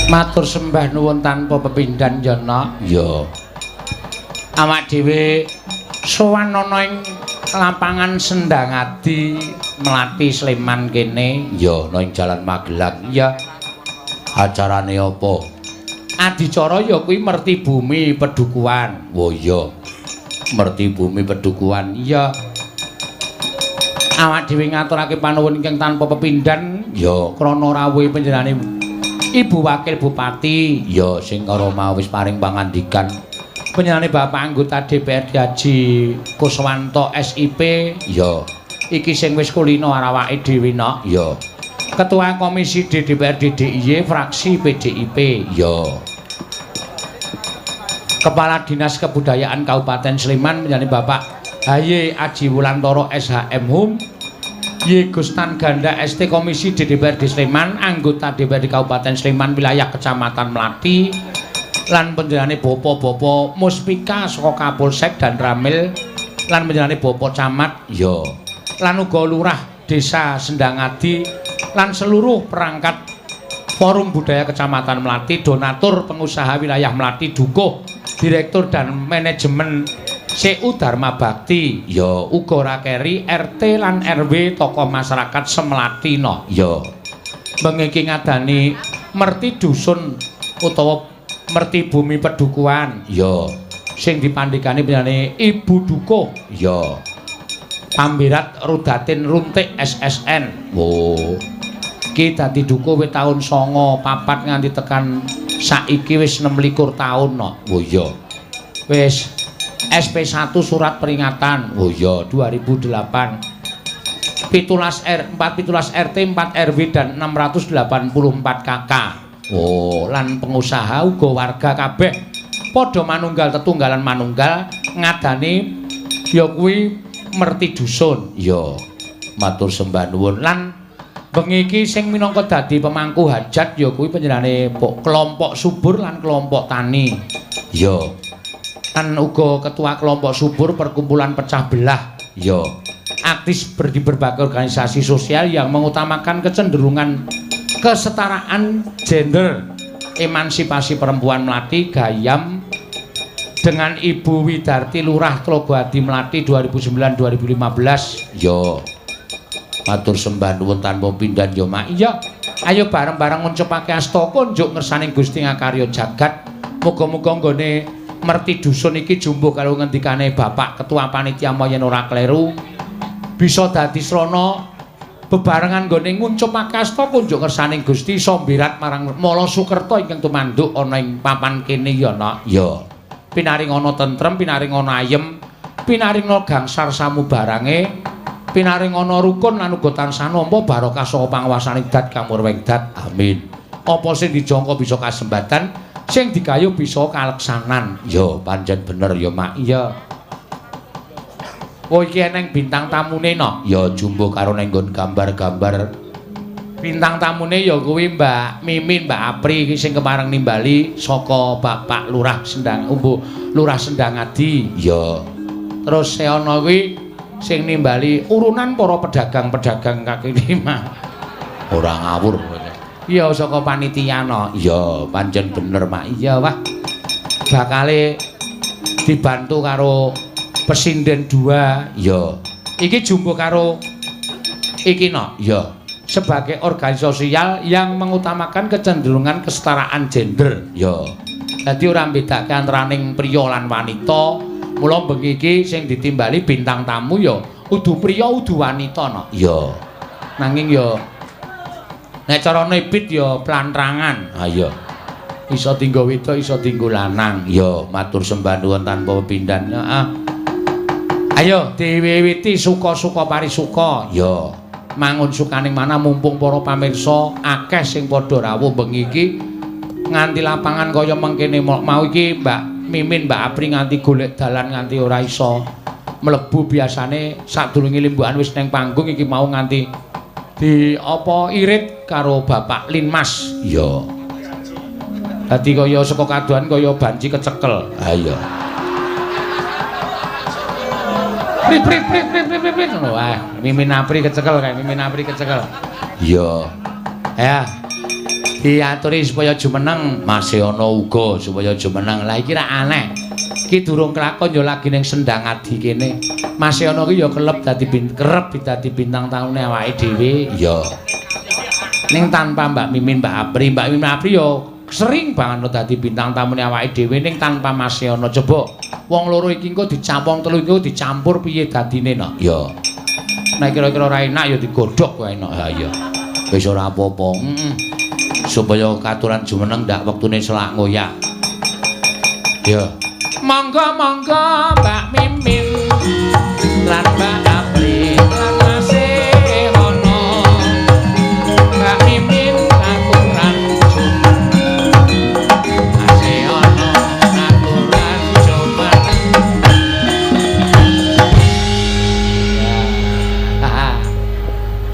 Matur sembah nuwun tanpa pepindhan ya, Nak. Ya. Awak dhewe sowan ana ing lapangan Sendangadi Mlati Sleman kene. Ya, ana ing Jalan Magelang. Ya. Acarane apa? Adicara ya kuwi Merti Bumi Pedukuhan. Oh iya. Merti Bumi Pedukuhan. Iya. Awak dhewe ngaturake panuwun ingkang tanpa pepindhan ya krana rawuhe panjenengane Ibu Wakil Bupati. Ya, sing karo mau wis paring pangandikan. Panjenengane Bapak anggota DPRD Haji Kuswanto SIP. Ya. Iki sing wis kulino awake dhewe, Nok. Ya. Ketua Komisi D DPRD DIY fraksi PDIP. Ya. Kepala Dinas Kebudayaan Kabupaten Sleman panjenengane Bapak Haye Aji Wulantoro SHM Hum. Y Gustan Ganda ST Komisi D DPRD Sleman, anggota DPRD Kabupaten Sleman wilayah Kecamatan Mlati, lan panjenengane Bapak-bapak Muspika saka Kapolsek dan Ramil, lan panjenengane Bapak Camat, ya, lan uga Lurah Desa Sendangadi, lan seluruh perangkat Forum Budaya Kecamatan Mlati, donatur pengusaha wilayah Mlati, Dukuh, Direktur dan Manajemen CU Dharma Bakti, ya, uga ora keri RT lan RW tokoh masyarakat Semlati, no. Ya. Bengi iki ngadani Merti Dusun utawa Merti Bumi Pedukuhan, ya, sing dipandhikani panjenengane Ibu Dukuh, ya, Pambirat Rudatin Runtik SSN. Oh. Iki dadi dukuh wis taun 94 nganti tekan saiki wis 26 taun, no. Oh iya. Wis SP1 surat peringatan. Oh iya, 2008. 17 R 4 17 RT 4 RW dan 684 KK. Oh, lan pengusaha uga warga kabeh padha manunggal tetunggalan manunggal ngadani ya kuwi Merti Dusun. Ya. Matur sembah nuwun. Lan bengi iki sing minangka dadi pemangku hajat ya kuwi panjenengane kelompok subur lan kelompok tani. Ya. Lan uga ketua kelompok subur perkumpulan pecah belah. Ya. Aktif di berbagai organisasi sosial yang mengutamakan kecenderungan kesetaraan gender, emansipasi perempuan Mlati Gayam dengan Ibu Widarti Lurah Tlogoadi Mlati 2009-2015. Ya. Matur sembah nuwun tanpa pindhan ya, Mak. Iya. Ayo bareng-bareng nguncepake asta kunjuk ngersaning Gusti ngakarya jagat. Muga-muga nggone Merti Dusun iki jumbuh karo ngendikane Bapak Ketua Panitia yen ora kleru bisa dadi srana bebarengan nggone nguncupake asta kunjuk ngersaning Gusti iso mbirat marang Mala Sukerta ingkang tumanduk ana ing papan kene ya, Nak. Ya. Pinaring ana tentrem, pinaring ana ayem, pinaring ana gangsar samubarange, pinaring ana rukun lan uga tansah nampa barokah saka panguwasaning dat kamurweng dat. Amin. Apa sing dijangka bisa kasembatan, sing digayuh bisa kaleksanan. Ya, pancen bener ya, Mak. Iya. Oh, iki eneng bintang tamune, no. Ya, jumbo karo neng nggon gambar-gambar. Bintang tamune ya kuwi Mbak Mimin, Mbak Apri iki sing kemareng nimbali saka Bapak Lurah Sendang Umbu, Lurah Sendangadi. Ya. Terus ana kuwi sing nimbali urunan para pedagang-pedagang kaki lima. Ora ngawur. Iya, saka panitia, no. Ya, pancen bener, Mak. Iya, wah. Bakale dibantu karo pesinden 2. Ya. Iki jumbo karo iki, no. Ya. Sebagai organisasi sosial yang mengutamakan kecenderungan kesetaraan gender. Ya. Dadi ora mbedake antaraning priya lan wanita. Mula bengi iki sing ditimbali bintang tamu ya udu priya udu wanita, no. Ya. Nanging ya nek cara nebit ya plantrangan. Ha iya. Iso dinggo wedok, iso dinggo lanang. Ya, matur sembah nuwun tanpa pepindhan. Heeh. Ayo diwiwiti suka-suka parisuka. Ya. Mangun sukaning mana mumpung para pamirsa akeh sing padha rawuh bengi iki nganti lapangan kaya mengkene mau iki Mbak Mimin, Mbak Apri nganti golek dalan nganti ora iso mlebu. Biasane sadurunge limbukan wis neng panggung iki mau nganti di apa irit karo Bapak Linmas. Ya. Dadi kaya saka kadohan kaya banci kecekel. Ha iya. Prit prit prit prit prit prit. Wah, Mimin Apri kecekel kae, Mimin Apri kecekel. Iya. Ya. Diaturi supaya jumeneng, Mas Yono uga supaya jumeneng. Lah iki ra aneh. Iki durung kelakon ya lagi ning Sendang Adi kene. Mas Yono ki ya kelep dadi kerep dadi bintang tamune awake dhewe. Iya. Ning tanpa Mbak Mimin, Mbak Apri, Mbak Mimin Apri ya sering banget dadi bintang tamune awake dhewe ning tanpa Mas Yono. Coba wong loro iki engko dicampur telu iki dicampur piye dadine no? Iya. Nek kira-kira ora enak ya digodhog wae enak. Ha iya. Wis ora apa-apa. Heeh. Supaya katuran jumeneng ndak wektune selak ngoyak. Ya. Monggo-monggo Mbak Mimin lan Mbak Apri lan Mas Yono. Mbak Mimin katuran jumeneng. Mas Yono katuran jumeneng.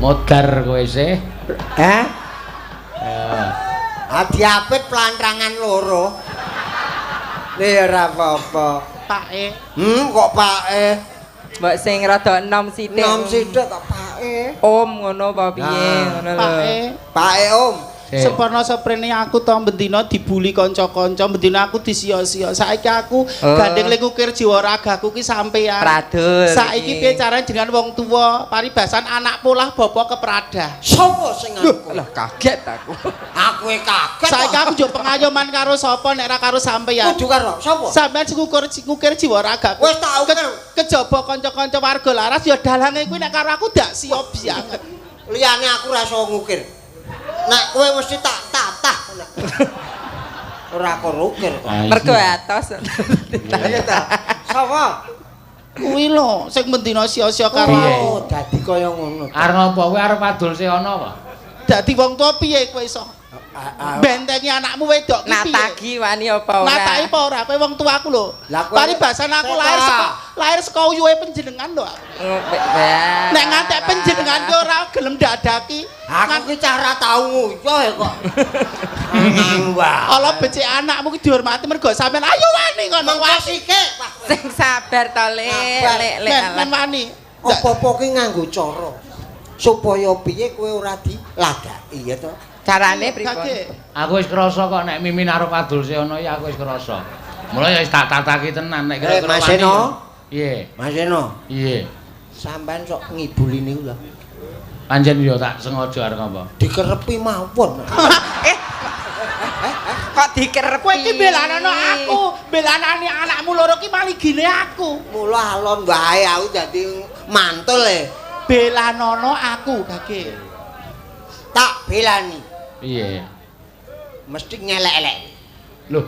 Modar kowe sih. Hah? Diapit plantrangan loro. Nih ora apa-apa. Pake. Kok pake? Mbok sing rada enom sithik. Enom sithik kok pake. Om ngono apa piye ngono lho. Pake. Pake om. Seporno seprene aku to bendina dibuli kanca-kanca, bendina aku disia-sia. Saiki aku gandeng le ngukir jiwa ragaku ki sampean. Pradul. Saiki piye carane jenengan wong tuwa, paribasan anak polah bapa kepradah. Sopo sing aku? Lah kaget aku. Aku e kaget. Saiki aku njuk pengayoman karo sapa nek ra karo sampean. Kudu karo sapa? Sampean sing ngukir jiwa ragaku. Wis tak ukir. Kejaba kanca-kanca warga laras ya dalange kuwi nek karo aku ndak sia banget. Liyane aku ra iso ngukir. Nek kowe mesti tak tatah. Ora korukir kok. Mergo atos. Iya ta. Sapa? Kuwi lho sing mendina sia-sia karo aku. Oh, dadi kaya ngono. Arep apa kowe arep adol seana apa? Dadi wong tuwa piye kowe iso? Bentengi anakmu wedok ki piye? Natagi wani apa ora? Natagi apa ora? Kowe wong tuaku lho. Paribasan aku lahir saka uyuhe panjenengan lho aku. Nek ngantek panjenengan ki ora gelem dadaki. Aku ki cah ora tau nguyuh ya kok. Ala becik anakmu ki dihormati mergo sampean ayo wani ngono wasike. Sing sabar to le, le men wani. Apa-apa ki nganggo cara supaya piye kowe ora dilagaki ya to. Carane pripun? Aku wis krasa kok nek Mimin arep adol seana ya aku wis krasa. Mula ya wis tak tataki tenan nek kira-kira Mas Eno. Piye? Mas Eno. Piye? Sampeyan sok ngibuli niku lho. Pancen ya tak sengaja arep apa? Dikerepi mawon. Kok dikerepi? Kowe iki belanana aku, belanane anakmu loro ki maligine aku. Mula alon wae aku dadi mantul e. Belanana aku gage. Tak belani. Piye? Mesti ngelek-elek. Lho,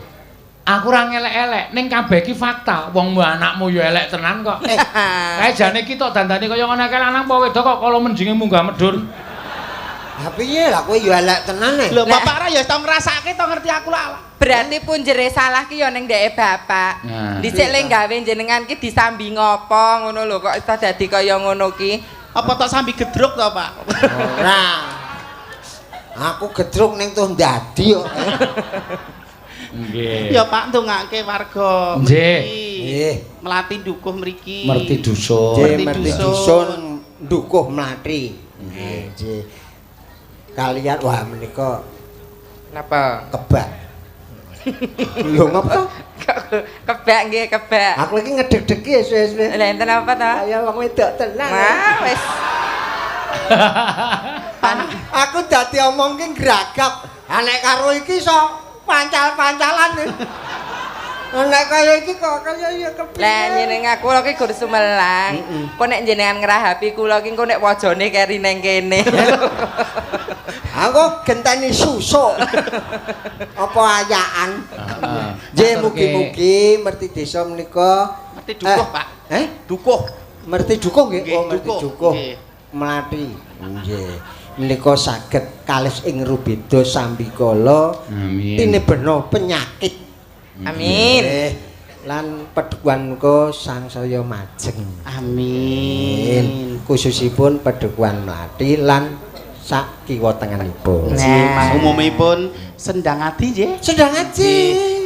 aku ora ngelek-elek, ning kabeh iki fakta. Wong anakmu ya elek tenan kok. Kae jane iki tok dandane kaya ngene akeh lanang apa wedok kok kala menjinge munggah medhur. Lah piye lah kowe ya elek tenan e. Lho bapak ra ya tau ngrasake to ngerti aku lah. Berarti punjere salah ki ya ning ndeke bapak. Dhisik le gawe jenengan ki disambi ngopo ngono lho kok iso dadi kaya ngono ki. Apa tok sambi gedruk to, Pak? Ora. Aku gedruk ning tuh ndadi kok. Nggih. Ya Pak ndongake warga. Nggih. Nggih. Mlati Dukuh mriki. Merti dusun. Merti dusun Dukuh Mlati. Nggih. Nggih. Kalian wah menika napa? Kebak. Lho ngapa? Kebak nggih, kebak. Aku iki ngedeg-degi suwe-suwe. Lha enten apa to? Kaya wong wedok tenan. Wah, wis. Aku dadi omong ki gragap. Ha nek karo iki iso pancal-pancalan. Nek kaya iki kok kaya ya kepiye. Lah njenengan kula ki gur sumelang. Kok nek jenengan ngrahapi kula ki engko nek wajane keri neng kene. Aku genteni susuk. Apa ayakan. Nggih mugi-mugi merti desa menika Merti Dukuh, Pak. Dukuh. Merti Dukuh nggih. Oh, Merti Dukuh. Mlati. Nggih. Menika saged kalis ing rubeda sambikala. Tinebena penyakit. Amin. Lan pedukuhan menika sangsaya majeng. Amin. Khususipun pedukuhan Mlati lan sak kiwa tengenipun. Nah, umumipun Sendang Adi nggih. Sendang Adi.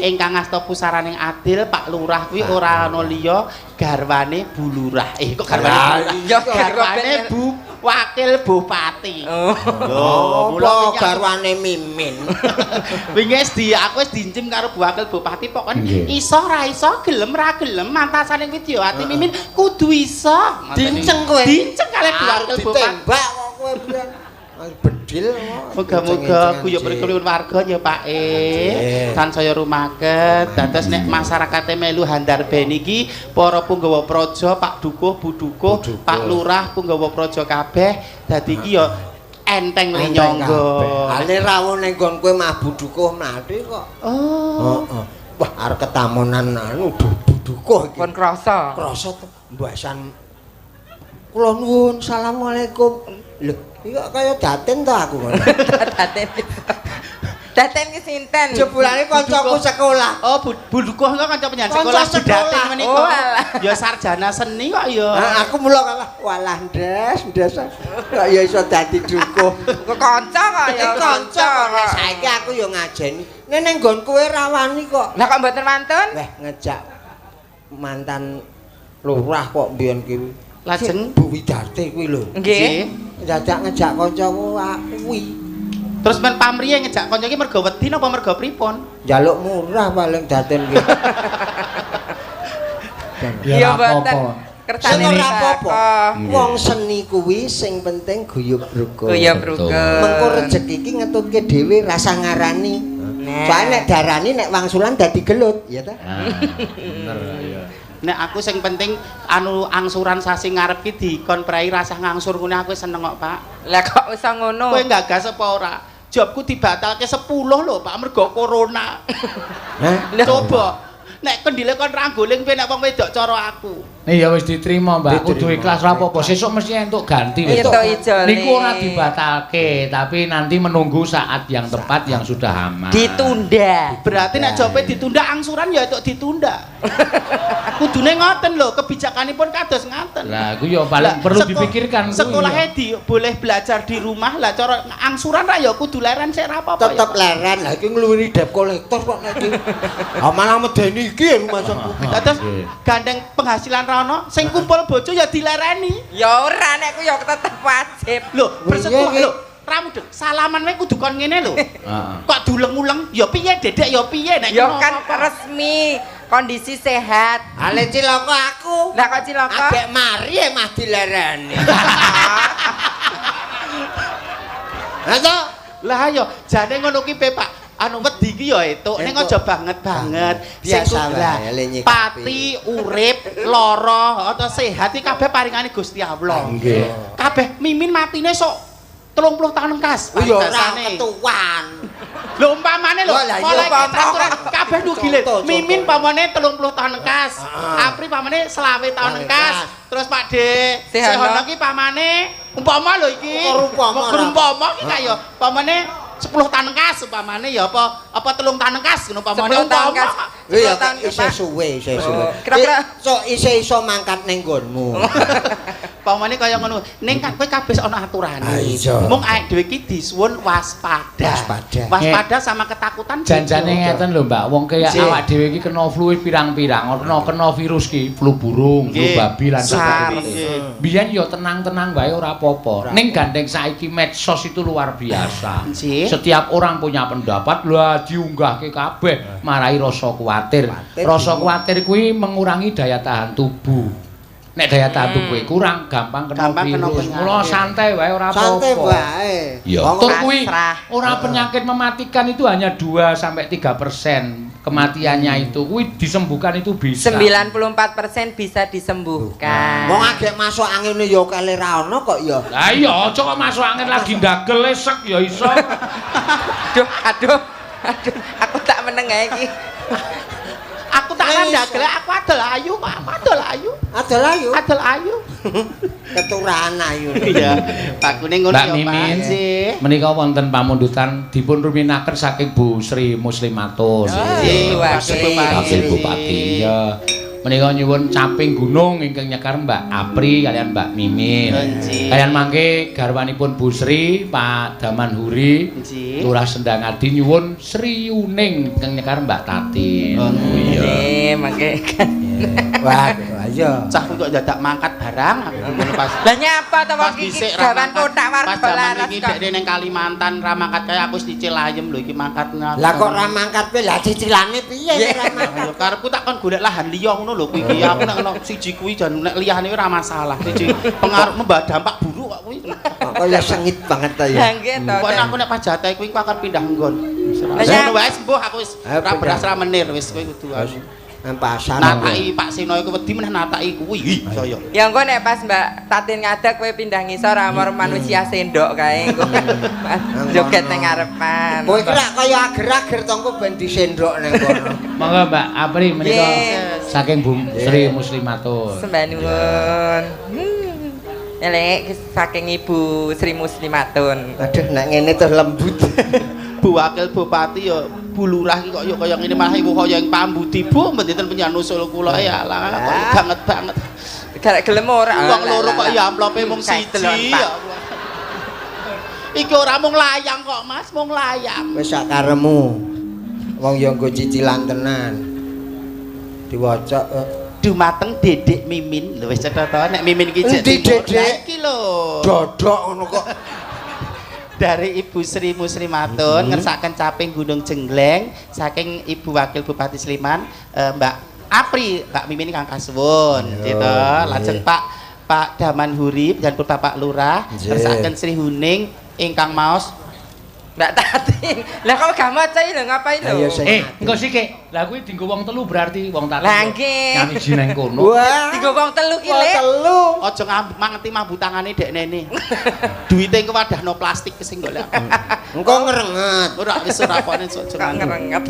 Ingkang asta pusaraning adil Pak Lurah kuwi ora ana liya garwane Bu Lurah. Eh kok garwane? Ya garwane Bu Wakil Bupati. Oh. Lho, mula garwane Mimin. Wingi wis di aku wis diincim karo Bu Wakil Bupati pokoknya iso ra iso gelem ra gelem mantasane Widyawati Mimin kudu iso. Dinceng kowe. Dinceng kalih Bu Wakil Bupati. Ditembak kok kowe biyen. Bedil kok. Muga-muga guyub rukun warga ya Pak E. Tansaya rumaket. Dados nek masyarakate melu handarbeni iki para punggawa praja, Pak Dukuh, Bu Dukuh, Pak Lurah, punggawa praja kabeh dadi iki ya enteng le nyangga. Ale rawuh ning nggon kowe mah Bu Dukuh mlathi kok. Oh. Heeh. Wah arep ketamonan anu Bu Dukuh iki. Pun krasa. Krasa to mbasan. Kula nuwun, assalamualaikum. Lho, iki kok kaya daten to aku ngono. Daten. Daten ki sinten? Jebulane kancaku sekolah. Oh, Bu Dukuh kok kanca panjenengan sekolah Bu Daten menika. Ya sarjana seni kok ya. Nah, aku mula kalah walah ndes, ndes. Kok ya iso dadi dukuh. Kok kanca kok ya. Kanca kok saiki aku ya ngajeni. Nek ning nggon kowe rawani kok. Lah kok mboten wantun? Weh ngejak mantan lurah kok mbiyen ki. Lajeng Bu Widarte kuwi lho. Nggih. Dadak ngejak kancaku kuwi. Terus men pamriye ngejak kanca iki mergo wedi napa mergo pripun? Njaluk murah paling daten ki. Ya mboten. Kersane ora apa-apa. Wong seni kuwi sing penting guyub rukun. Guyub rukun. Mengko rejeki iki ngetutke dhewe rasa ngarani. Soale nek darani nek wangsulan dadi gelut, ya ta? Bener ya. Nek aku sing penting anu angsuran sasi ngarep ki dikon prei rasah ngangsur ngene aku seneng kok, Pak. Lah kok iso ngono? Kowe gagas apa ora? Jobku dibatalke 10 lho, Pak, mergo corona. Hah? Coba nek kendile kon ra nggoling piye nek wong wedok cara aku. Iya wis diterima, Mbak. Kudu ikhlas ra apa-apa. Sesuk mesti entuk ganti wis. Niku ora dibatalke, tapi nanti menunggu saat yang tepat yang sudah aman. Ditunda. Berarti nek jobe ditunda angsuran ya entuk ditunda. Kudune ngoten lho, kebijakanipun kados ngaten. Lah iku ya paling perlu dipikirkan. Sekolahe di boleh belajar di rumah, lah cara angsuran ra ya kudu leren sik ra apa-apa. Tetep leren. Lah iki ngluwiri debt collector kok nek iki. Ah malah medeni iki rumahku. Terus gandeng penghasilan ra ono, sing kumpul bojo ya dilereni. Ya ora nek ku ya tetep wajib. Lho, bersetuh lho, ra mudeng. Salaman wae kudu kon ngene lho. Kok diuleng-uleng, ya piye Dedek ya piye nek ya kan resmi kondisi sehat. Ale cilaka aku. Lah kok cilaka? Agek mari e mah dilereni. Lah to? Lah ayo jane ngono ki Pak. Anu wedi iki ya etuk ning aja banget-banget. Biasa wae pati urip lara atau sehat iki kabeh paringane Gusti Allah. Nggih. Kabeh Mimin matine sok 30 tahun kas. Ya ora ketuan. Lho umpamane lho, mulai kabeh nugile. Mimin pamane 30 tahun kas. Apri pamane 25 tahun kas. Terus Pak De Sehono iki pamane umpama lho iki. Umpama iki kaya pamane 10 tahun kas umpamane ya apa 3 tahun kas ngono umpamane umpama. Iya isih suwe, isih suwe. Kira-kira sok isih iso mangkat ning nggonmu. Pamane kaya ngono. Ning kowe kabeh ana aturane. Mung awake dhewe iki disuwun waspada. Waspada. Waspada sama ketakutan. Janjane ngeten lho, Mbak. Wong kaya awake dhewe iki kena flu pirang-pirang, kena virus ki, flu burung, flu babi lan sebagainya. Biyen ya tenang-tenang wae ora apa-apa. Ning gandeng saiki medsos itu luar biasa. Setiap orang punya pendapat, lah diunggahke kabeh, marai rasa kuwatir. Rasa kuwatir kuwi mengurangi daya tahan tubuh. Nek daya tahan tubuhe kurang, gampang kena virus. Mula santai wae ora apa-apa. Santai wae. Ya, tur kuwi ora penyakit mematikan itu hanya 2 sampai 3% kematiannya itu. Kuwi disembuhkan itu bisa. 94% bisa disembuhkan. Wong agek masuk angin ya kale ra ono kok ya. Lah iya, aja kok masuk angin lagi ndagel lesek ya iso. Aduh, aduh. Aduh, aku tak meneng ae iki. Aku tak ndagel, aku adol ayu kok, aku adol ayu. Adol ayu. Adol ayu. Keturahan ayu. Iya. Bakune ngono ya, Pak. Menika wonten pamundutan dipun ruminaken saking Bu Sri Muslimatun. Nggih, Wakil Bupati. Iya. Menika nyuwun caping gunung ingkang nyekar Mbak Apri kalian Mbak Mimin. Kalian mangke garwanipun Bu Sri, Pak Damanhuri, Lurah Sendangadi nyuwun Sri Uning ingkang nyekar Mbak Tatin. Nggih, mangke. Wah, iya. Cah kuwi kok dadak mangkat barang aku ngono pas. Lah nyapa to wong iki gawan kotak warga laras kok. Pas dekne ning Kalimantan ra mangkat kaya aku wis nyicil ayem lho iki mangkat. Lah kok ra mangkat kowe lah cicilane piye ra mangkat. Ya karepku tak kon golek lahan liya ngono lho kuwi iki. Aku nek ono siji kuwi jan nek liyane ora masalah. Siji pengaruh membawa dampak buruk kok kuwi. Kok ya sengit banget ta ya. Lah nggih to. Kok aku nek pas jatahe kuwi aku akan pindah nggon. Ngono wae mbuh aku wis ra beras ra menir wis kowe kudu anu. Nang pasar. Nataki Pak Seno iku wedi meneh nataki kuwi saya. Ya engko nek pas Mbak Tatin ngadeg kowe pindah ngisor amor manusia sendok kae engko. Joget nang ngarepan. Kowe iki rak kaya ager-ager to engko ben disendok nang kono. Monggo Mbak Apri menika saking Bu Sri Muslimatun. Sembah nuwun. Elek saking Ibu Sri Muslimatun. Aduh nek ngene terus lembut. Bu Wakil Bupati ya Bu Lurah iki kok ya kaya ngene malah ibu kaya ing pambudi Bu mboten panjenengan usul kula ya alah kok banget banget. Garek gelem ora. Wong loro kok ya amplope mung siji ya Allah. Iki ora mung layang kok Mas, mung layang. Wis sak karemu. Wong ya nggo cicilan tenan. Diwaca dumateng Dedek Mimin. Lho wis cetha to nek Mimin iki jek Dedek iki lho. Dodok ngono kok. Dari Ibu Sri Muslimatun ngersakaken caping Gunung Jenggleng saking Ibu Wakil Bupati Sleman Mbak Apri Mbak Mimin kang kasuwun gitu. Lajeng Pak Daman Huri dan Bapak Lurah ngersakaken Sri Huning ingkang maos Mbak Tatin. Lah kok gak maca iki lho ngapain lho? Engko sik. Lah kuwi dienggo wong telu berarti wong Tatin. Lah nggih. Nyamiji nang kono. Dienggo wong telu ki Lek. Telu. Aja ngangti mambu tangane deknene. Duwite engko wadahno plastik sing golek. Engko ngrenget. Ora wis ora apane sok aja ngrenget.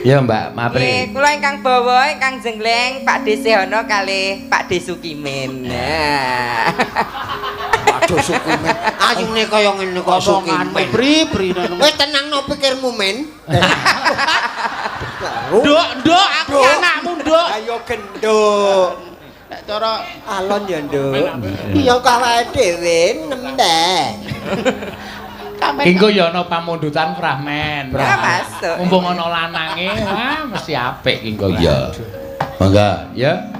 Ya Mbak Mapri. Nggih, kula ingkang bawa ingkang jengleng Pak D Sehono kalih Pak D Sukimin. Nah. Aduh Sukimin. Ayune kaya ngene kok Sukimin. Pri pri. Wis tenangno pikirmu men. Nduk, nduk, aku anakmu, nduk. Ayo genduk. Nek cara alon ya, nduk. Iya kok awake dhewe nembe. Engko ya ana pamundutan Fragmen. Ora masuk. Mumpung ana lanange, wah mesti apik engko ya. Monggo, ya.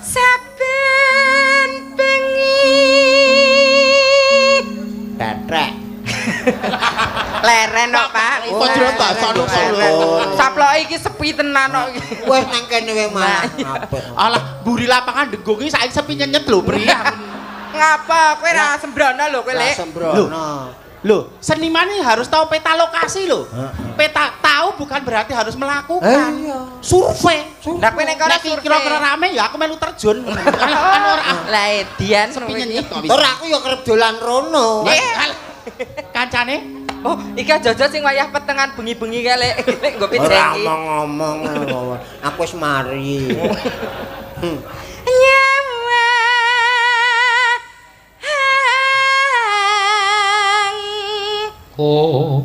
Saben bengi tetrek. Leren kok, Pak. Kok jero tak sono. Saploke iki sepi tenan kok iki. Wis nang kene wae malah apik. Alah, mburi lapangan Denggung iki saiki sepi nyenyet lho, Pri. Ngapa? Kowe ra sembrono lho kowe, Lek. Ra sembrono. Lho, seniman ini harus tahu peta lokasi lho. Peta tahu bukan berarti harus melakukan. Survei. Lah kowe nek kono survei. Kira-kira rame ya aku melu terjun. Kan ora. Lah edian sepi nyenyet kok. Ora aku ya kerep dolan rono. Kancane? Oh, iki aja-aja sing wayah petengan bengi-bengi kae Lek. Lek nggo pijeki. Ora omong-omong. Aku wis mari. Nyawa. Oh.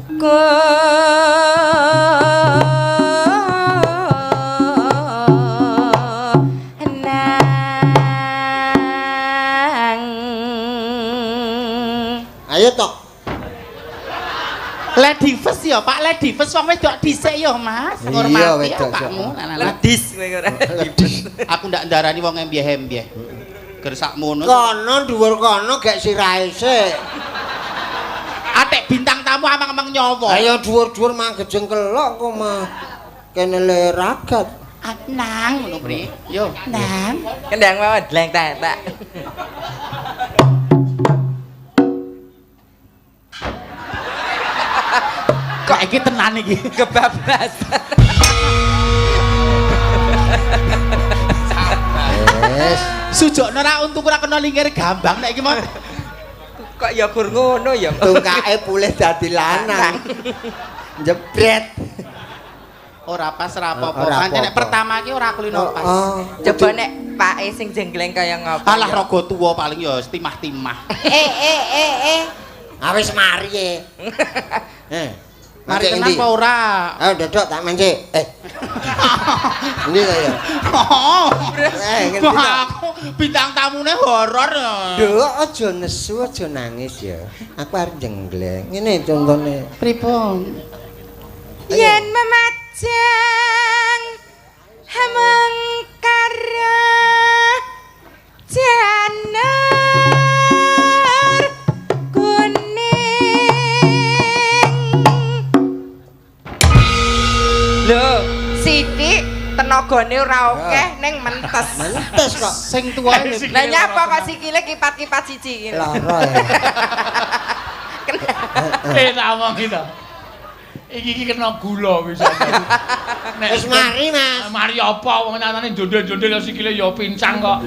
Nang. Ayo tok. Lady first ya, Pak. Lady first wong wedok dhisik ya, Mas. Ngormati bapakmu. Ledis kowe ora. Ledis. Aku ndak ndarani wong embyeh-embyeh. Gersak mono. Kono dhuwur kono gek sirahe sik. Atek bintang tamu amang-amang nyawa. Ayo dhuwur-dhuwur mang gejeng kelok kok mah. Kene le ragat. Nang ngono, Pri. Yo, nang. Kendang mawon dleng tak tak. Kok iki tenan iki kebablasan. Wes. Sujokno ra untuku ora kena lingir gambang nek iki mah. Kok ya gur ngono ya. Tungkake pulih dadi lanang. Jebret. Ora pas ora apa-apa. Pancen nek pertama iki ora kulino pas. Coba nek pake sing jenggleng kaya ngopo. Alah raga tuwa paling ya timah-timah. Ah wis mari e. Mari tenan apa ora? Ayo dodok tak mancik. Endi ta ya? Ngerti ta? Aku bintang tamune horor. Nduk, aja nesu, aja nangis ya. Aku arep jenggleng. Ngene contone. Pripun? Yen memajang hamengkara Lho, sithik tenagane ora akeh ning mentes. Mentes kok. Sing tuwa. Lah nyapa kok sikile kipat-kipat siji iki. Lara ya. Tak omong iki to. Iki iki kena gula wis. Wis mari, Mas. Mari apa wong nyatane jondol-jondol sikile ya pincang kok.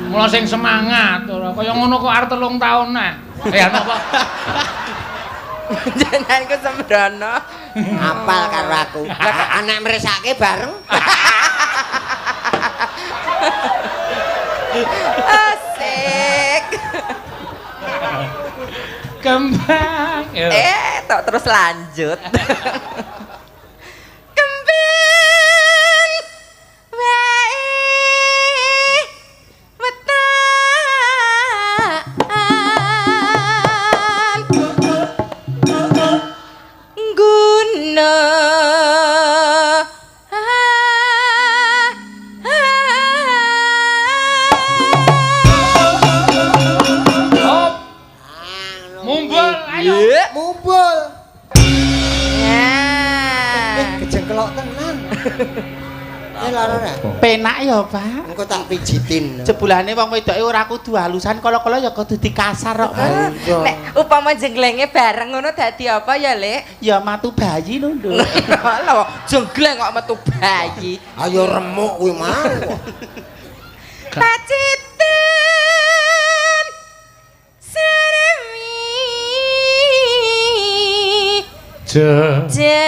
Mula sing semangat ora kaya ngono kok arep 3 taun nah. Ana apa? Jenenganku sembrono. Apal karo aku. Anak mresake bareng. Asik. Kembang. Tok terus lanjut. Kembang wae wetan guna. Mumbul. Kejengkelok tenan. Lara ora? Penak ya, Pak. Engko tak pijitin. Jebulane wong wedoke ora kudu halusan, kala-kala ya kudu dikasar kok. Nek upama jenglenge bareng ngono dadi apa ya, Lek? Ya matu bayi lho, Nduk. Lho, jengleng kok metu bayi. Ayo remuk kuwi mau. Pacitan seremi jena.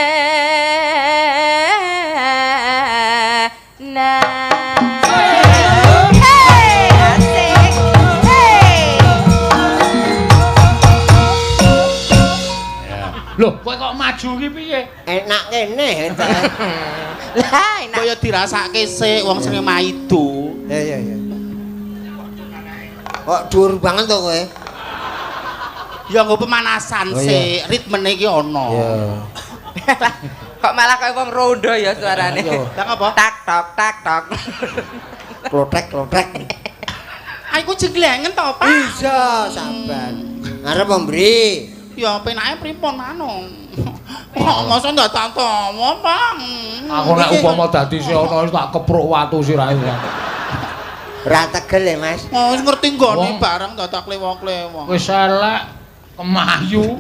Hey, asik. Hey. Loh, kowe kok maju ki piye? Enak kene. Lah, enak. Kaya dirasake sik wong sing maido. Ya ya ya. Kok dhuwur banget to kowe? Ya nggo pemanasan sik, ritmene iki ana. Iya. Kok malah kaya wong rondo ya suarane. Lah ngapa? Tak tok tak tok. Klothek klothek. Ah iku jenglengen to, Pak? Iya, sabar. Arep mbri. Ya penake pripun anu. Kok mosok ndak tak tawa, Pak? Aku nek upama dadi si ana wis tak kepruk watu sirahe. Ora tegel ya, Mas. Oh, wis ngerti nggone bareng dadak klewong-klewong. Wis elek kemayu.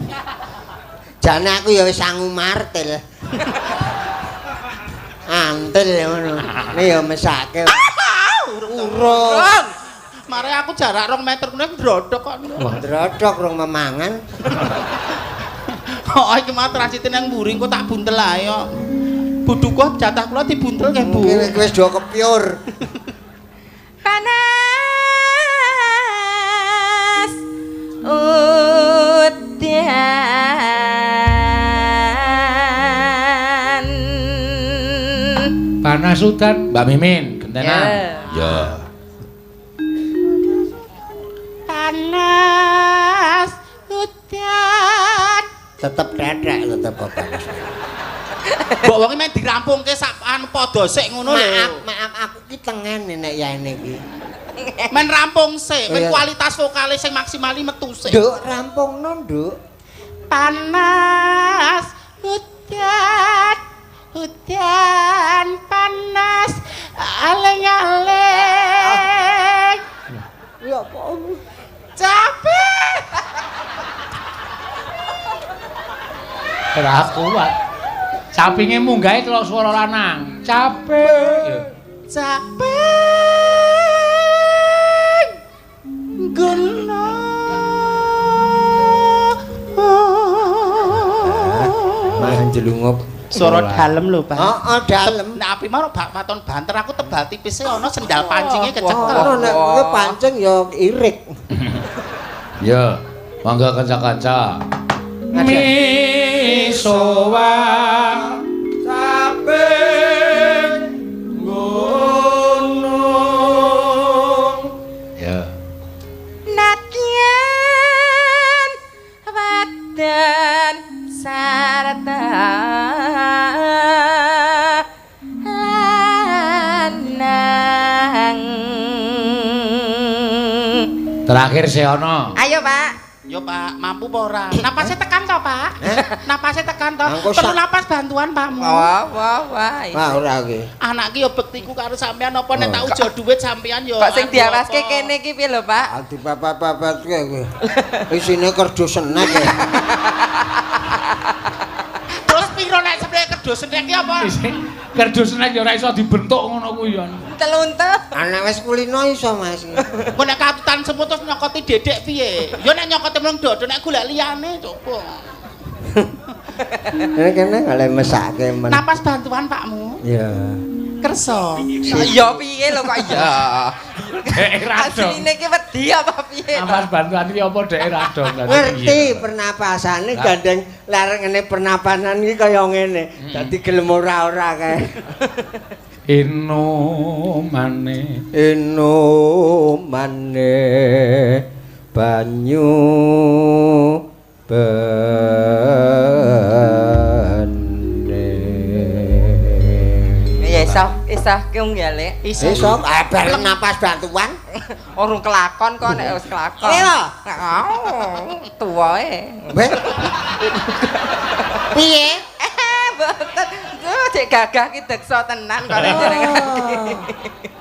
Jane aku ya wis sangu martil. Antil ya ngono. Ini ya mesake. Urung. Mare aku jarak 2 meter kuwi ndrodhok kok. Ndrodhok rong memangan. Oh, iki mah transite nang mburi engko tak buntel ae kok. Buduku jatah kula dibuntel nggih, Bu. Iki wis do kepyur. Panas udan. Panas udan, Mbak Mimin, gentenan. Ya. Panas udan. Tetep tetek tetep panas. Mbok wong iki men dirampungke sak anu padha sik ngono lho. Maaf, maaf aku ki tengen nek yaene iki. Men rampung sik, men kualitas vokale sing maksimal metu sik. Nduk, rampungno, Nduk. Panas udan, udan panas aleng-aleng. Ya apa? Capek. Ora kuat. Capinge munggahe telok swara lanang. Capek. Capek. Guna. Mah jelungup. Swara dalem lho, Pak. Heeh, dalem. Nek api mau bak waton banter aku tebal tipise ana sendal pancinge kecekel. Ono nek kowe pancing ya irik. Ya, mangga kanca-kanca. Misowa caping gunung. Ya. Natyan wadan sarta lanang. Terakhir Seono. Ayo, Pak. Yo Pak, mampu apa ora? Napasnya tekan to, Pak? Napasnya tekan to? Perlu napas bantuan Pakmu. Wah, wah, wah. Wah, ora iki. Anak ki yo bektiku karo sampean apa nek tak ujo dhuwit sampean yo. Kok sing diawaske kene iki piye lho, Pak? Dipapat-papatke kuwi. Isine kerdus senek ya. Terus piro nek sebenarnya kerdus senek ki apa? Kerdus senek ya ora iso dibentuk ngono kuwi ya. Untel-untel. Anak wis kulino iso, Mas. Engko nek katutan semut terus nyokoti dedek piye? Ya nek nyokoti mleng dodo nek golek liyane coba. Ini kene oleh mesake men. Napas bantuan Pakmu. Iya. Kersa. Ya piye lho kok ya. Dek ra dong. Asline iki wedi apa piye? Napas bantuan iki apa dek ra dong. Ngerti pernapasane gandeng lareng ngene pernapasan iki kaya ngene. Dadi gelem ora-ora kae. Inomane Inomane banyu bene. Ya iso, iso ki ya Lek. Iso bareng napas bantuan. Urung kelakon kok nek wis kelakon. Iya. Oh, tuwae. Piye? Mboten. Cek gagah ki deksa tenan kok jenengan iki.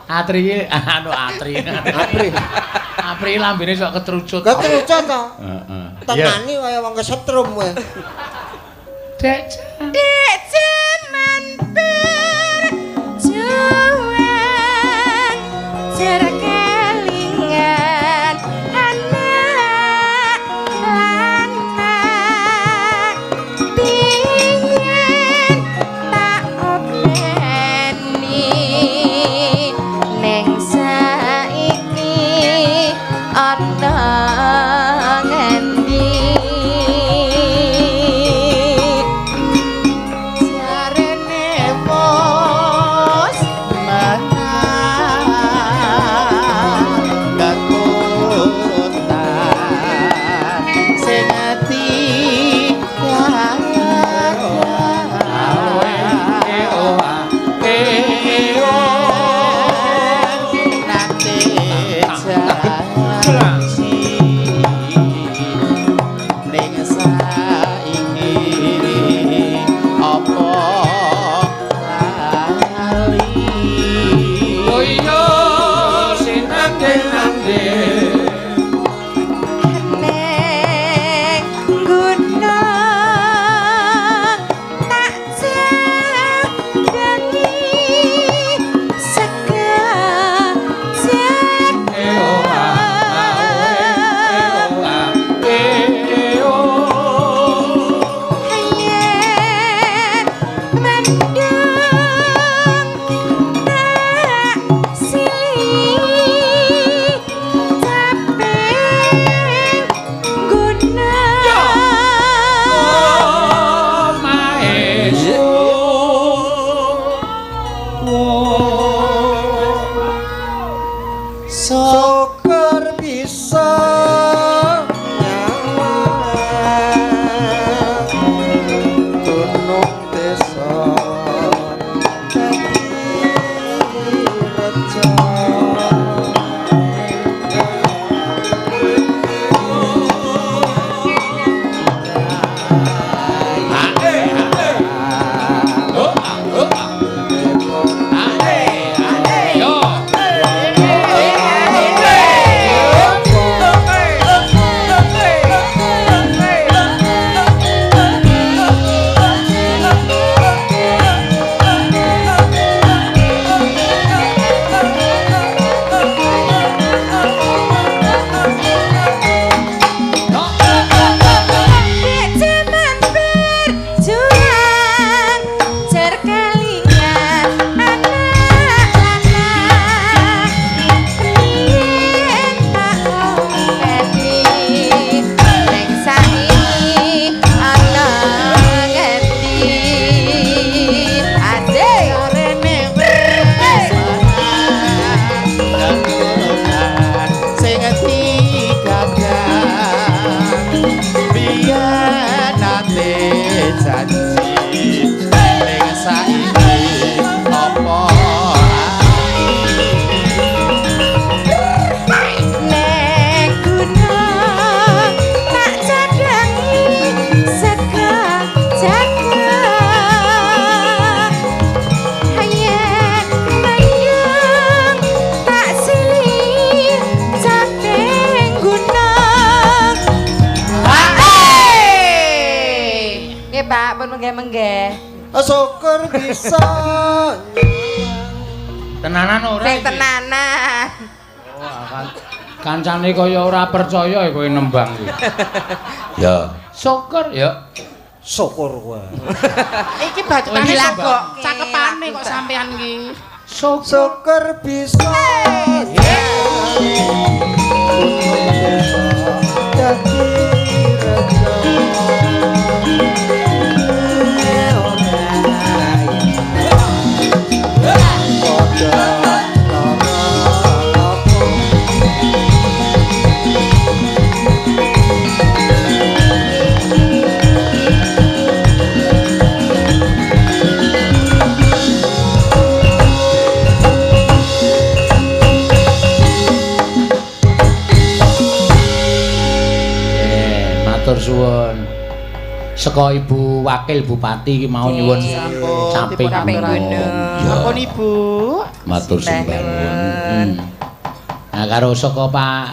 Atri iki anu atri. Apri. Apri lambene sok ketrucut. Ketrucut to. Heeh. Tenani kaya wong kesetrum kowe. Dek. Dek jaman perjuang jer kelingan anak lanang pingin tak openi neng saiki ana ngendi Jarene wis menang kekuatan sing ati nate janji ning saiki apa lali. Oh iya sinande-nande. Neng gunung tak jandani sekejap. Yen mendung tak silih caping guna. Syukur bisa nyawang gunung desa dadi reja. Hey! menggeh-menggeh. Syukur bisa. Tenanan ora? Sing tenanan. Oh, kancane kaya ora percaya kowe nembang kuwi. Ya, syukur ya. Syukur kowe. Iki bacutane kok cakepane kok sampean iki. Syukur bisa. Dadi rejo. Matur suwun. Saka Ibu Wakil Bupati iki mau nyuwun caping gunung. Sampun Ibu. Matur sembah nuwun. Nah karo saka Pak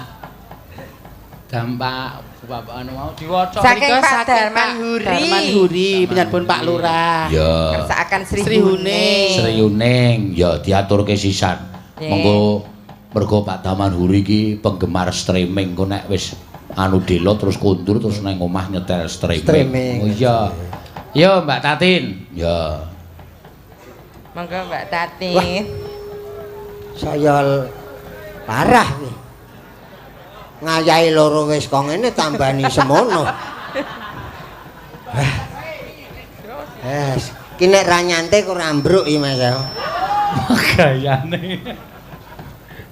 Dampak Bapak anu mau diwaca. Saking Pak Darman Huri. Darman Huri panjenengan Pak Lurah. Ya. Kersakaken Sri Huning. Sri Huning ya diaturke sisan. Monggo mergo Pak Darman Huri iki penggemar streaming kok nek wis anu delo terus kondur terus nang omah nyetel streaming. Oh iya. Yo Mbak Tatin. Ya. Monggo Mbak Tatin. Saya parah iki. Ngayahi loro wis kok ngene tambani semono. Ki nek ra nyantai kok ora ambruk iki Mas. Gayane.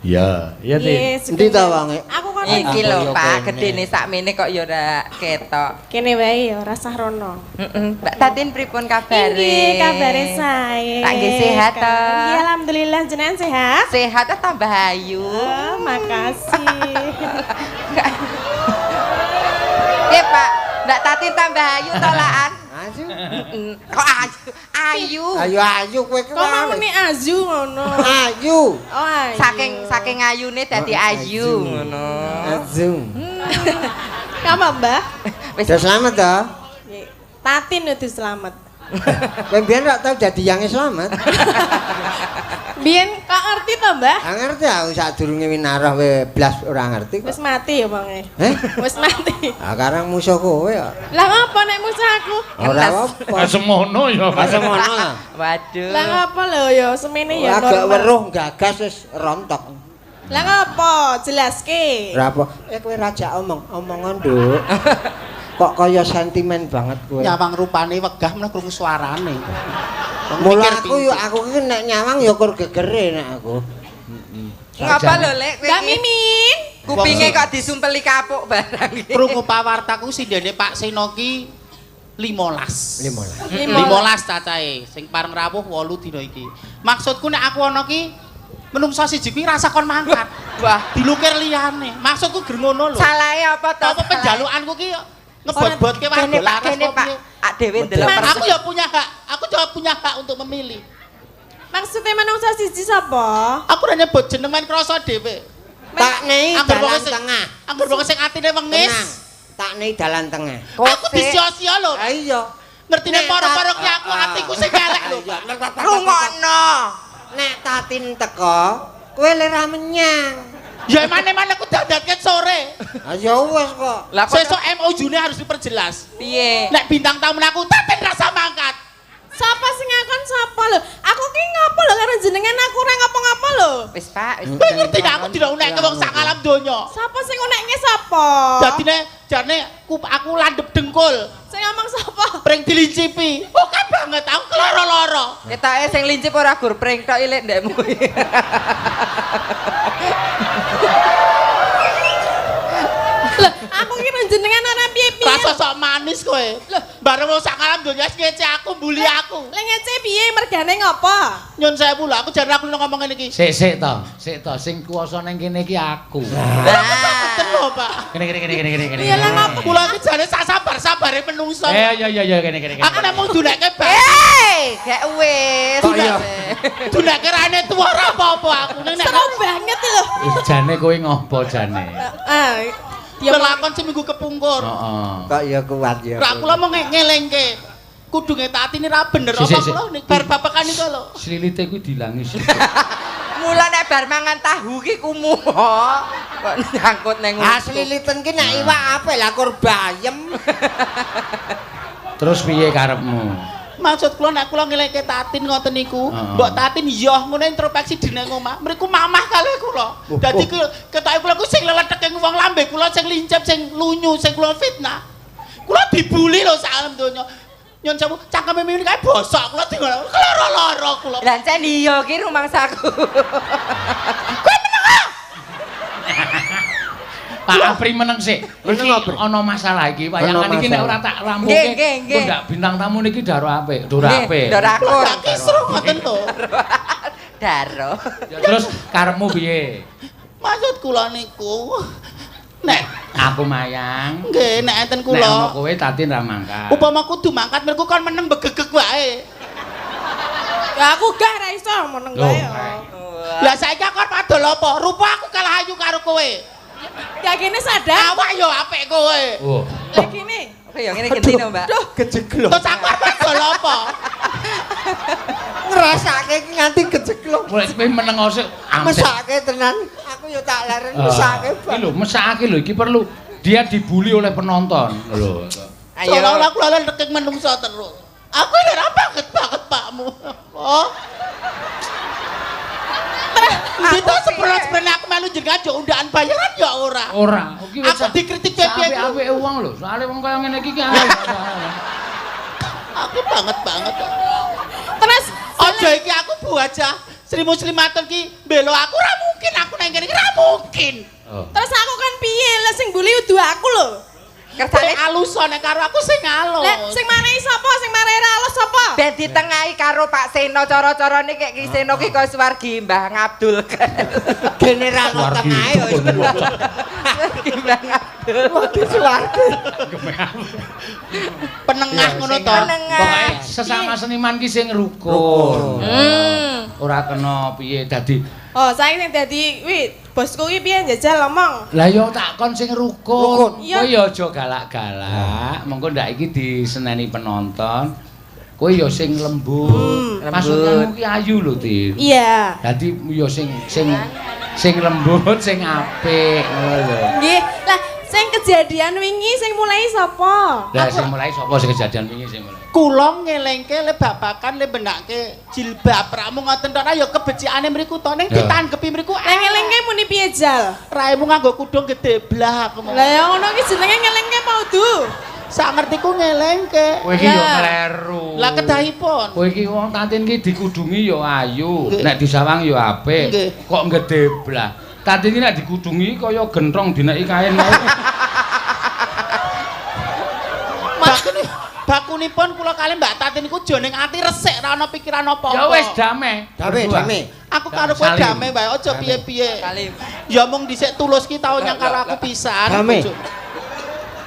Ya, iya Tin. Endi ta wonge? Aku kono iki lho Pak, gedene sakmene kok ya ora ketok. Kene wae ya ora sah rono. Heeh. Mbak Tatin pripun kabare? Nggih, kabare sae. Tak nggih sehat to. Nggih, alhamdulillah jenengan sehat. Sehat ta tambah ayu. Oh, makasih. Nggih, Pak. Mbak Tatin tambah ayu to laan? Ayu. Kok ayu? Ayu. Ayu ayu kowe ki. Kok mau muni ayu ngono. Ayu. Oh, ayu. Saking ayune dadi ayu ngono. Ayu. Kamu, Mbah? Wis selamat to? Tatin udah selamat. Kowe mbiyen ora tau dadi yange selamat. Biyen kok ngerti to, Mbah? Ora ngerti aku sadurunge winarah we blas ora ngerti kok. Wis mati ya wonge. Heh? Wis mati. Ah karang musuh kowe ya. Lah ngopo nek musuh aku? Ora apa. Semono ya. Semono lah. Waduh. Lah ngopo lho ya semene ya normal. Agak weruh gagas wis rontok. Lah ngopo? Jelaske. Ora apa. Kowe raja omong, omongan, Nduk. Kok kaya sentimen banget kowe. Nyawang rupane wegah meneh krungu suarane. Mula aku yo aku iki nek nyawang ya kur gegere nek aku. Heeh. Ngapa lho Lek kowe? Mbak Mimin. Kupinge kok disumpeli kapuk barang iki. Krungu pawartaku sindene Pak Seno ki 15. 15. 15 cacahe sing pareng rawuh 8 dina iki. Maksudku nek aku ana ki menungso siji kuwi rasa kon mangkat. Wah, dilukir liyane. Maksudku ger ngono lho. Salahe apa to? Apa penjalukanku ki ngebot-botke warga laras kene Pak. Ak dhewe ndelok. Aku ya punya hak. Aku juga punya hak untuk memilih. Maksudnya manungsa siji sapa? Aku ora nyebut jeneng men krasa dhewe. Tak nei dalan tengah. Angger wong sing atine wengis. Tak nei dalan tengah. Aku disia-sia lho. Ha iya. Ngertine para-para ki aku atiku sing elek lho. Rungokno. Nek Tatin teko, kowe le ra menyang. Ya emane-emane aku dandatke sore. Ha ya wis kok. Lah sesuk MOU-ne harus diperjelas. Piye? Nek bintang tamu aku Tatin rasa mangkat. Sapa sing ngakon sapa lho? Aku ki ngopo lho karo jenengan aku ora ngopo-ngopo lho. Wis Pak, wis. Kowe ngerti nek aku diunekke wong sak alam donya. Sapa sing unekke sapa? Dadine jane aku landhep dengkul. Sing ngomong sapa? Pring dilincipi. Oke banget aku keloro-loro. Ketoke sing lincip ora gur pring tok ilek ndekmu. Lho, aku ki jenengan ora piye-piye. Rasa sok manis kowe. Lho, bareng wong sak alam donya wis ngece aku, mbuli aku. Lha ngece piye mergane ngopo? Nyun sewu lho, aku jan aku ngomong ngene iki. Sik sik to, sik to sing kuwasa ning kene iki aku. Lah, lho, Pak. Kene kene kene kene kene. Ya lah ngopo? Kula iki jane sak sabar-sabare menungso. Eh iya iya iya kene kene. Aku nek mung duneke bak. Eh, gak wis. Kok iya. Duneke rane tuwa ora apa-apa aku ning nek. Seru banget lho. Jane kowe ngopo jane? Heeh. Ya lakon seminggu kepungkur. Heeh. Kok ya kuat ya. Lah kula mau ngelingke. Kudunge Tatin ora bener apa kula nek bar babakan niku lho. Slilite kuwi dilangi sik. Mula nek bar mangan tahu ki kumuh. Kok nyangkut neng. Ah sliliten ki nek iwak apik lah kur bayem. Terus piye karepmu? Maksud kula nek kula ngeleke Tatin ngoten niku, mbok Tatin yoh ngono introspeksi dene omah. Mriku mamah kalih kula. Dadi ketoke kula ku sing leletheke wong lambe kula sing lincip, sing lunyu, sing kula fitnah. Kula dibuli lho sak alam donya. Nyun sewu, cangkeme mimin kae bosok kula dingono. Lara-lara kula. Lah encen iya ki rumangsaku. Kowe meneng ah. Pak Apri meneng sik. Iki ana masalah iki, wayangan iki nek ora tak rampungke. Kok ndak bintang tamu niki daro apik, dora apik. Dora akur. Tak kisruh ngoten to. Daro. Terus karepmu piye? Maksud kula niku nek aku mayang. Nggih, nek enten kula. Nek ana kowe Tatin ra mangkat. Upama kudu mangkat mergo kon meneng begegeg wae. Ya aku gak ra iso meneng wae. Lah saiki aku arep adol apa? Rupa aku kalah ayu karo kowe. Ya kene sadar. Awak yo apik kowe. Oh. Lah kene. Oke, ya ngene genti no, Mbak. Duh, gejeglok. Terus aku arep adol apa? Ngrasake iki nganti gejeglok. Mulai kowe meneng sik. Mesake tenan. Aku yo tak leren mesake. Iki lho, mesake lho iki perlu dia dibully oleh penonton. Lho. Ayo. Seolah-olah aku lalen rekek menungso terus. Aku ini ora banget banget pakmu. Oh. Itu sebenarnya aku melu jenengan yo undakan bayaran ya ora. Ora. Aku dikritik piye-piye. Apik-apike wong lho. Soale wong kaya ngene iki ki. Aku banget banget. Terus aja iki aku bu aja. Sri Muslimatun ki mbelo aku ora mungkin aku nang kene iki ora mungkin. Terus aku kan piye lah sing mbuli udu aku lho. Kersane alus nek karo aku sing alus. Lah sing marai sapa? Sing marai ra alus sapa? Ben ditengahi karo Pak Seno cara-carane kek Ki Seno ki kaya swargi Mbah Ngabdul. General tengahe ya wis. Mbah Ngabdul. Waduh swargi. Penengah ngono to. Pokoke sesama seniman ki sing rukun. Ora kena piye dadi. Oh, saiki sing dadi kuwi bosku ki piye njajal ngomong. Lah ya tak kon sing rukun. Kowe ya aja galak-galak. Mengko ndak iki diseneni penonton. Kowe ya sing lembut. Maksudmu ki ayu lho, Tin. Iya. Dadi ya sing sing sing lembut, sing apik ngono lho. Nggih. Lah sing kejadian wingi sing mulai sapa? Lah sing mulai sapa sing kejadian wingi sing mulai? Kula ngelengke le babakan le benake jilbab ramu ngoten tok ya kebecikane mriku to ning ditanggepi mriku. Lah ngelengke muni piye jal? Raimu nganggo kudung gedhe blah aku. Lah ya ngono ki jenenge ngelengke apa udu? Sak ngertiku ngelengke. Kowe iki yo kleru. Lah kedahipun. Kowe iki wong Tatin ki dikudungi yo ayu, nek disawang yo apik. Kok gedhe blah. Tatin ki nek dikudungi kaya gentrong dineki kain. Bakunipun kula kalih Mbak Tatin niku joning ati resik ra ana pikiran apa-apa. Ya wis damai. Damai, damai. Aku karo kowe damai wae aja piye-piye. Ya mung dhisik tulus ki tau nyang karo aku pisan. Damai.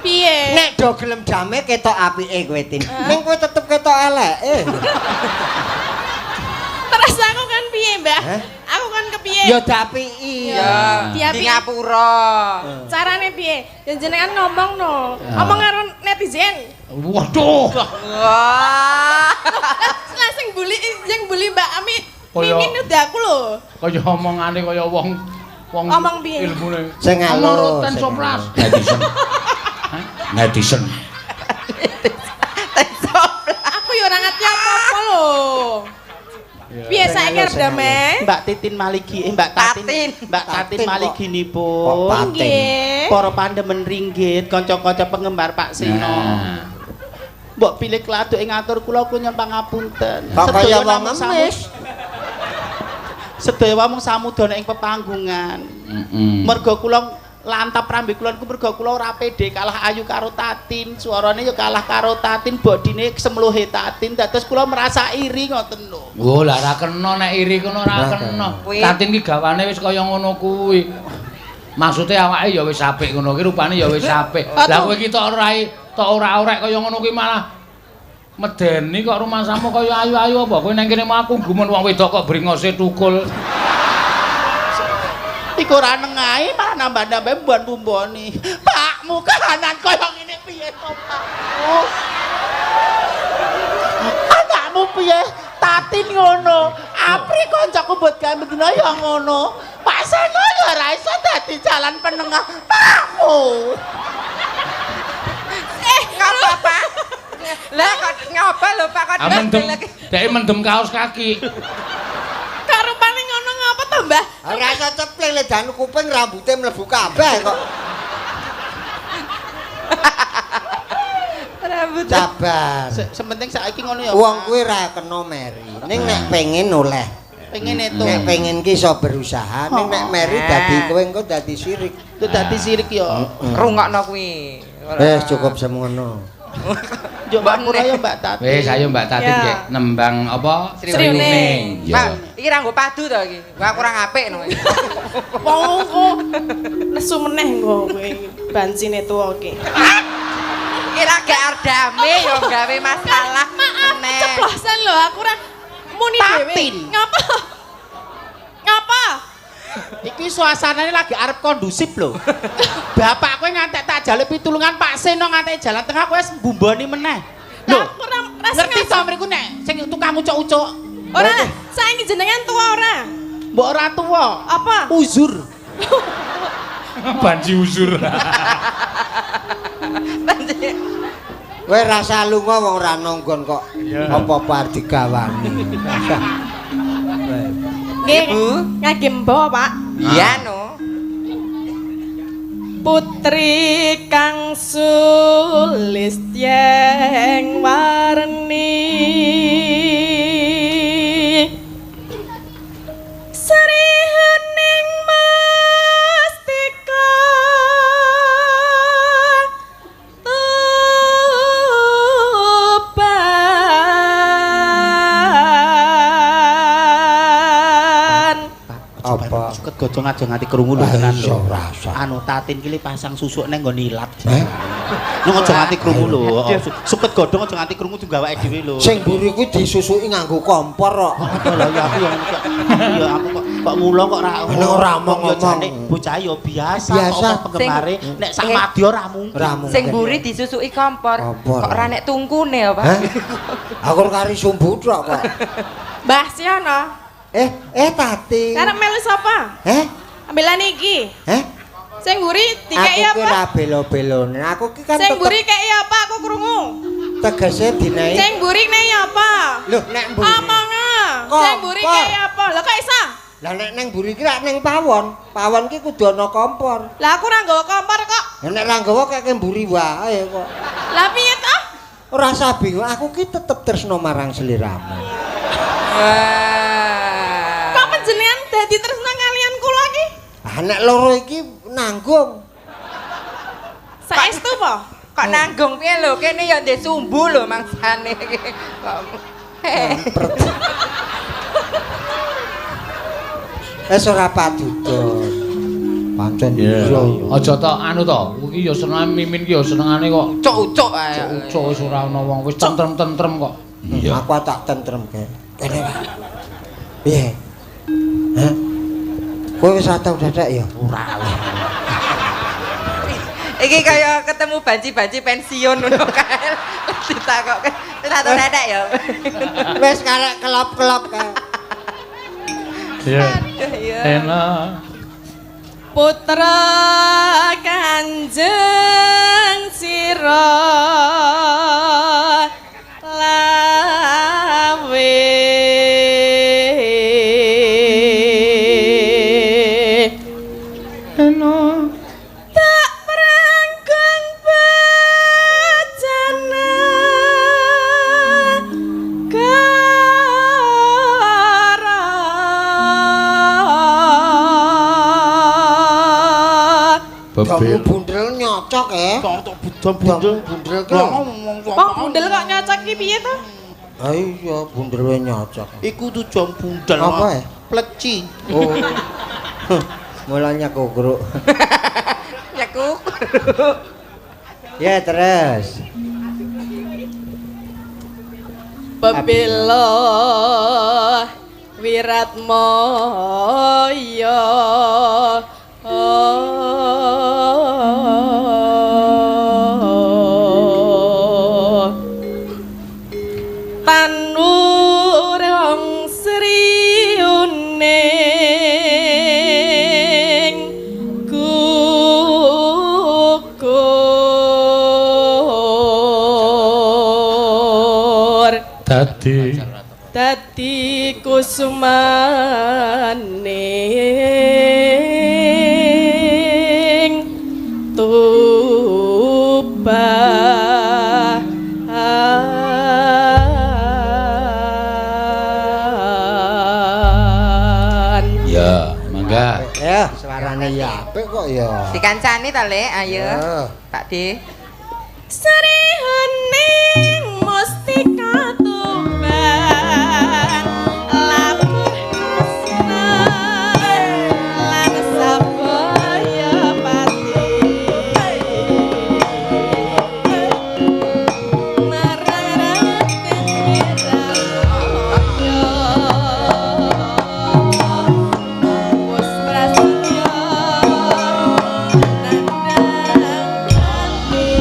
Piye? Nek do gelem damai ketok apike kowe Tin. Ning kowe tetep ketok eleke. Terus aku kan piye, Mbak? Aku kan kepiye? Ya dapiki. Ya, di ngapura. Carane piye? Ya jenengan ngomong no. Omong karo netizen. Waduh. Wah. Lah sing bully sing bully Mbak Ami Mimin udah aku lho. Kaya omongane kaya wong wong omong piye? Ilmune. Sing alus. Roten soplas. Netizen. Netizen. Aku ya ora ngerti apa-apa lho. Piye saiki arep damai? Mbak Titin Maligi, Mbak Tatin, Mbak Tatin Maliginipun. Nggih. Para pandemen ringgit, kanca-kanca penggemar Pak Seno. Mbok pilih kladuk ing ngatur kula kula nyuwun pangapunten. Kok kaya wong ngemis. Sedaya mung samudana ing pepanggungan. Merga kula lantap rambe kula niku merga kula ora pede kalah ayu karo Tatin, suarane ya kalah karo Tatin, bodine semluhe Tatin, dados kula merasa iri ngoten lho. Oh, lah ora kena nek iri kono ora kena. Tatin ki gawane wis kaya ngono kuwi. Maksude awake ya wis apik ngono ki, rupane ya wis apik. Lah kowe iki tok ora ora-orek kaya ngono kuwi malah medeni kok rumangsamu kaya ayu-ayu apa? Kowe nang kene mau aku gumun wong wedok kok bringose tukul. Iku ora nengahi malah nambah-nambah mbon-mboni. Pakmu kahanan kaya ngene piye to, Pak? Piye? Tatin ngono. Apri kancaku mbot gawe bendina ya ngono. Pak Seno ya ora iso dadi jalan penengah. Pakmu. Ngapa, Pak? Lah kok ngapa lho, Pak kok mendem. Dhek mendem kaos kaki. Kok rupane ngono ngapa to, Mbah? Ora iso cepling le dan kuping rambute mlebu kabeh kok. Rambut. Sabar. Sementing saiki ngono ya. Wong kuwi ra kena meri. Ning nek pengen oleh. Pengen itu. Nek pengen ki iso berusaha, ning nek meri dadi kowe engko dadi sirik. Itu dadi sirik ya. Rungokno kuwi. Wis cukup semono. Yo Mbak Murah ya Mbak Tatin. Wis ayo Mbak Tatin gek nembang apa? Sriuning. Pak, iki ra nggo padu to iki. Wah kurang apik no. Wong kok nesu meneh nggo kowe bancine tuwa iki. Iki ra gak ardame yo gawe masalah meneh. Ceplosan lho aku ora muni dhewe. Ngapa? Ngapa? Iki suasanane lagi arep kondusif lho. Bapak kowe ngantek tak jaluk pitulungan Pak Seno ngantek jalan tengah kowe wis mbumboni meneh. Lho, ngerti to mriku nek sing tukang ucuk-ucuk. Ora, saiki jenengan tuwa ora? Mbok ora tuwa. Apa? Uzur. Banci uzur. Banci. Kowe rasa lunga wong ora nonggon kok. Apa-apa arep digawani. Nggih, Bu. Ngagem mbo, Pak. Iya no. Putri kang sulistyeng warni Sri Hening Mastika Tuban. Apa? Suket gojong aja nganti krungu lho tenan lho. Anu Tatin ki pasang susuk nang nggon ilat. Nyong aja nganti krungu lho. Suket godhong aja nganti krungu tunggu awake dhewe lho. Sing mburi kuwi disusuki nganggo kompor kok. Lha ya aku ya aku kok mulo kok ora ora omong-omong. Bocah ya biasa kok penggemare nek sak madya ora mungkin. Sing mburi disusuki kompor. Kok ora nek tungkune ya, Pak. Aku kari sumbu tok kok. Mbah Siono. Tati. Karep melu sapa? Ambilan iki. Sing mburi dikeki apa? Aku ki ora belo-belone. Aku ki kan sing mburi keki apa aku krungu. Tegese dinaiki. Sing mburi nek apa? Lho nek mburi. Omonga. Sing mburi keki apa? Lho kok iso? Lah nek nang mburi ki rak ning pawon. Pawon ki kudu ana kompor. Lah aku ora nggawa kompor kok. Lah nek ora nggawa keke mburi wae kok. Lah piye to? Ora usah bingung, aku ki tetep tresno marang sliramu. Kok panjenengan dadi tresno kalian kula iki? Ah nek loro iki nanggung. Saestu po? Kok nanggung piye lho? Kene ya ndek sumbu lho mangsane iki. Kok wis ora padudon. Pancen iya. Aja to anu to, iki ya senengane Mimin ki ya senengane kok ucuk-ucuk ae. Ucuk wis ora ana wong wis tentrem-tentrem kok. Iya. Aku tak tentrem ke. Kene. Piye? Hah? Kowe wis tau dadak ya? Ora. Iki kaya ketemu banci-banci pensiun ngono kae. Ditakokke, wis tau dadak ya. Wis karek kelop-kelop kae. Iya. Enak. Putra Kanjeng Sira Lawe Eno tak prangkung bejana gara. Bebel bundel nyocok e. Kok bundel bundel ki. Wong bundel kok nyocok ki piye to? Ha iya bundel nyocok. Iku tuh jom bundel. Apa e? Pleci. Oh. Mulanya kukruk. Ya kukruk. Ya terus. Pebelo wiratmoyo. Tanu Sri Uning gugur Dadi dadi kusumaning Tuban. Ya, mangga. Ya, suarane ya apik kok ya. Dikancani ta, Lek? Ayo. Ya. Pak D. Sri Hening Mustika Tuban labuh Kresna lan sabaya pati marang Raden Wirabaya wis prasetya nandhang ganti.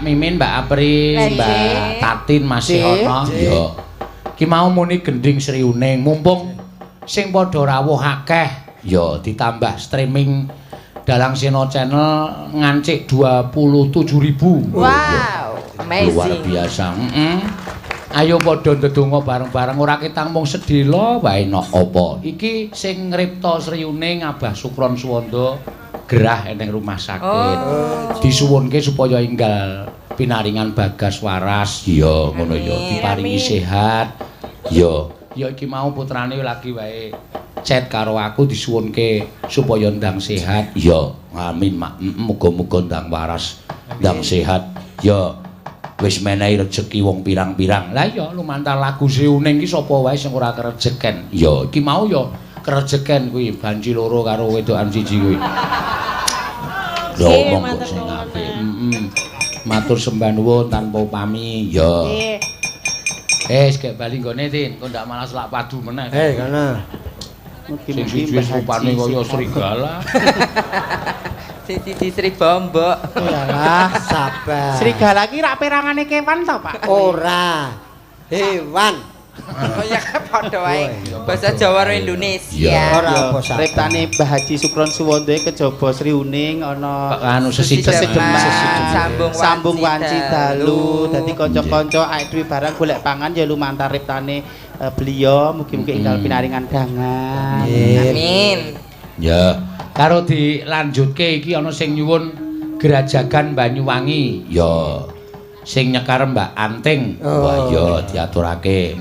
Mimin, Mbak Apri, Mbak Tatin masih ana. Ya. Ki mau muni gending Sri Uning, mumpung sing padha rawuh akeh, ya ditambah streaming Dalang Seno Channel ngancik 27.000. Wow, amazing. Luar biasa. Ayo padha ndedonga bareng-bareng, ora ketang mung sedhela wae nok apa. Iki sing ngripta Sri Uning Abah Sukron Suwanda gerah eneng rumah sakit. Oh. Disuwunke supaya enggal pinaringan bagas waras. Ya ngono ya, diparingi sehat. Ya, ya iki mau putrane lagi wae chat karo aku disuwunke supaya ndang sehat. Ya, amin mak. Muga-muga ndang waras, ndang sehat. Ya wis menehi rejeki wong pirang-pirang. Lah iya lumantar lagu Sri Uning iki sapa wae sing ora kerejeken. Ya, iki mau ya kerejeken kuwi banci loro karo wedokan siji kuwi. Lho omong kok sing apik. Matur sembah nuwun tanpa upami. Ya. Eh, gek bali nggone Tin, kok ndak malah selak padu meneh. Eh, kono. Sing siji wis rupane kaya serigala. Sing siji Sri Bombok. Iyalah, sabar. Serigala ki rak perangane kewan to, Pak? Ora. Hewan. Oh ya padha wae. Basa Jawa karo Indonesia. Ora apa sabar. Riptane Mbah Haji Sukron Suwanda kejaba Sri Uning ana anu sesideman, sambung wanci dalu. Dadi kanca-kanca awake dhewe barang golek pangan ya lumantar riptane beliau, mugi-mugi enggal pinaringan dangan. Amin. Ya, karo dilanjutke iki ana sing nyuwun Grajagan Banyuwangi. Ya. Sing nyekar Mbak Anting. Wah ya diaturake.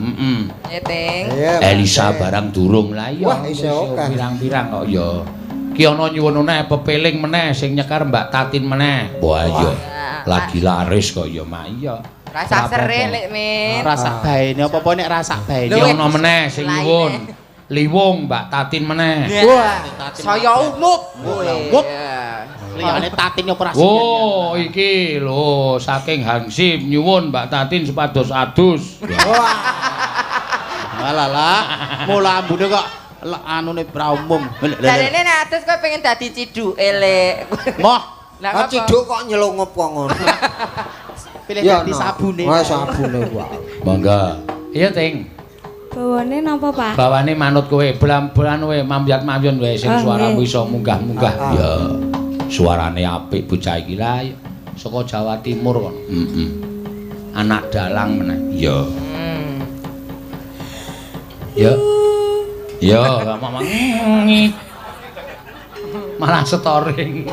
Ya, Ting. Elisa barang durung lah iya. Wah, isih akeh. Pirang-pirang kok ya. Ki ana nyuwun meneh pepeling meneh sing nyekar Mbak Tatin meneh. Wah iya. Lagi laris kok ya mak iya. Rasa serik lek Min. Rasa baene apa-apa nek rasa baene. Ki ana meneh sing nyuwun Liwung Mbak Tatin meneh. Wah, saya umup. Umup. Liyane Tatin operasi. Oh, iki lho saking Hansip nyuwun Mbak Tatin supados adus. Wah. Alalah, mula ambune kok anune pra umum. Jarene nek adus kowe pengen dadi ciduke lek. Moh, lah ciduk kok nyelungup kok ngono. Pilih dadi sabune. Wah, sabune wae. Monggo. Iya, Ting. Bawane napa, Pak? Bawane manut kowe, belan-belan kowe, mambyat-mambyun wae sing suaramu iso munggah-munggah. Ya. Suarane apik bocah iki lah saka Jawa Timur kono. Anak dalang meneh. Ya. Ya. Ya, malah setoring.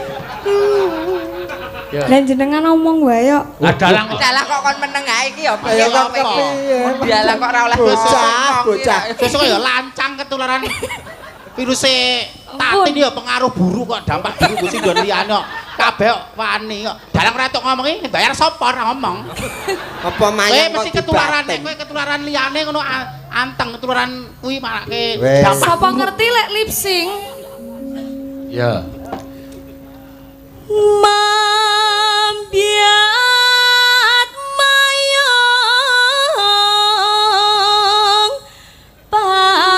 Lah jenengan omong wae kok. Dalang dalang kok kon meneng ae iki ya piye kok dalang kok ora oleh bocah, bocah. Sesuk ya lancang ketularan viruse Tatin ya pengaruh buruk kok, dampak buruk sing nggon liyane kok. Kabeh wani kok. Dalang ora tok ngomong iki bayar sapa ora ngomong. Apa mayang kok mesti ketularan nek kowe ketularan liyane ngono anteng ketularan kuwi marake dampak. Sapa ngerti lek lip sync? Ya. Mambiat mayang paman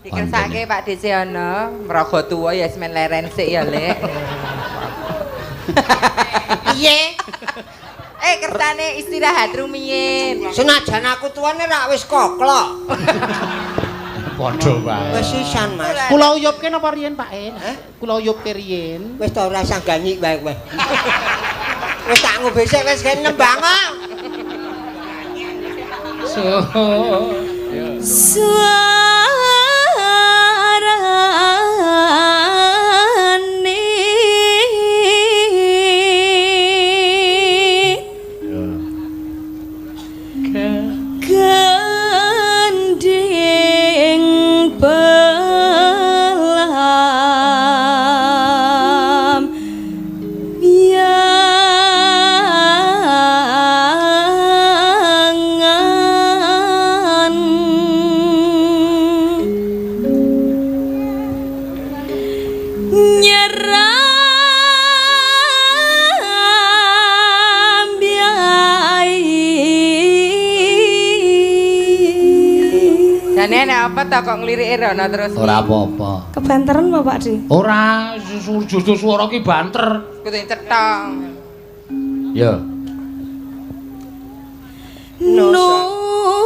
dikersake Pak Desiono mraga tuwa ya semen leren sik ya Lek. Piye? Eh kersane istirahat rumiyin. Senajan aku tuane rak wis koklok. Padha wae. Wis sisan, Mas. Kula uyupke napa riyen, Pak En? Kula uyupke riyen. Wis ta ora usah ganyik wae kowe. Wis tak ngombe sik wis kene nembang kok. Suarane gending pelam yangan. Nek apa to kok ngliriki rono terus? Ora apa-apa. Kebanteran apa Pak De? Ora, justru swara ki banter. Kudu cethong. Ya. Nuswan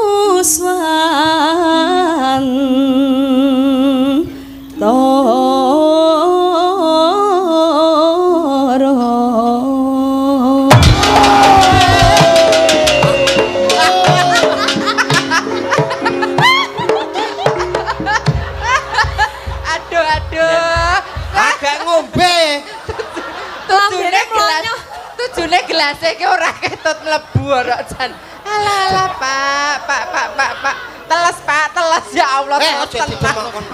Tujune gelase ki ora ketut mlebu ora jan. Alah alah Pak, Pak Pak Pak Pak. Teles Pak, teles ya Allah.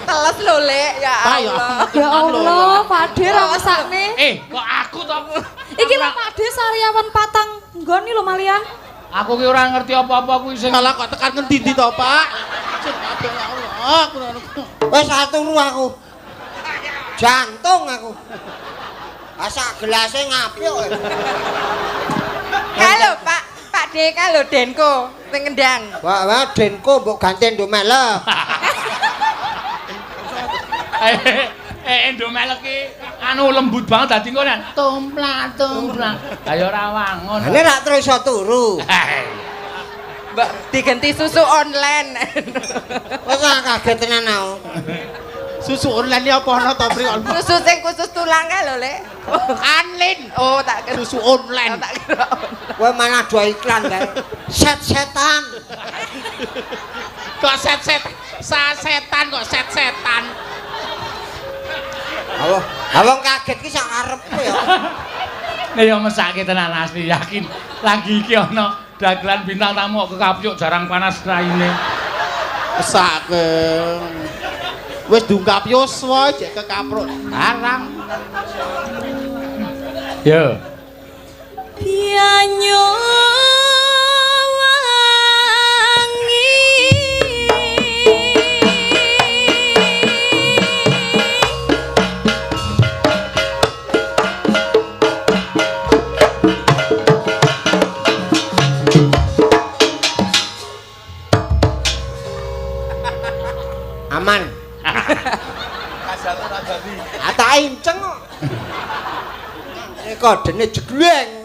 Teles lho Lek, ya Allah. Ya Allah, Pak De ra mesakne. Kok aku to? Iki lho Pak De sariawan patang nggon lho malian. Aku ki ora ngerti apa-apa kuwi sing malah kok tekan ngendi-endi to, Pak. Ya Allah, aku wis turu aku. Jantung aku. Asa gelase ngapyuk. Halo Pak, Pak De ka lho Denko sing ngendang. Wah, wah Denko mbok ganti Indomelek. Indomelek ki anu lembut banget dadi engko nek tumplak tumplak. Lah ya ora wangun. Lah nek terus iso turu. Mbok diganti susu online. Wis kaget tenan aku. Susu online iki apa ana to mriki? Susu sing khusus tulang kae lho, Lek. Anlin. Oh, tak kira. Susu online. Oh, tak kira. Kowe malah dua iklan kae. Set-setan. Kok set-set sasetan kok set-setan. Allah, wong kaget ki sak karepku ya. Nek ya mesake tenan asli yakin. Lagi iki ana dagelan bintang tamu kok kekapyuk jarang panas raine. Mesake. Wis dungkap yuswa jek kekapruk barang. Yo. Pianyo wangi. Aman. Tak inceng kok. Rekodene jegleng.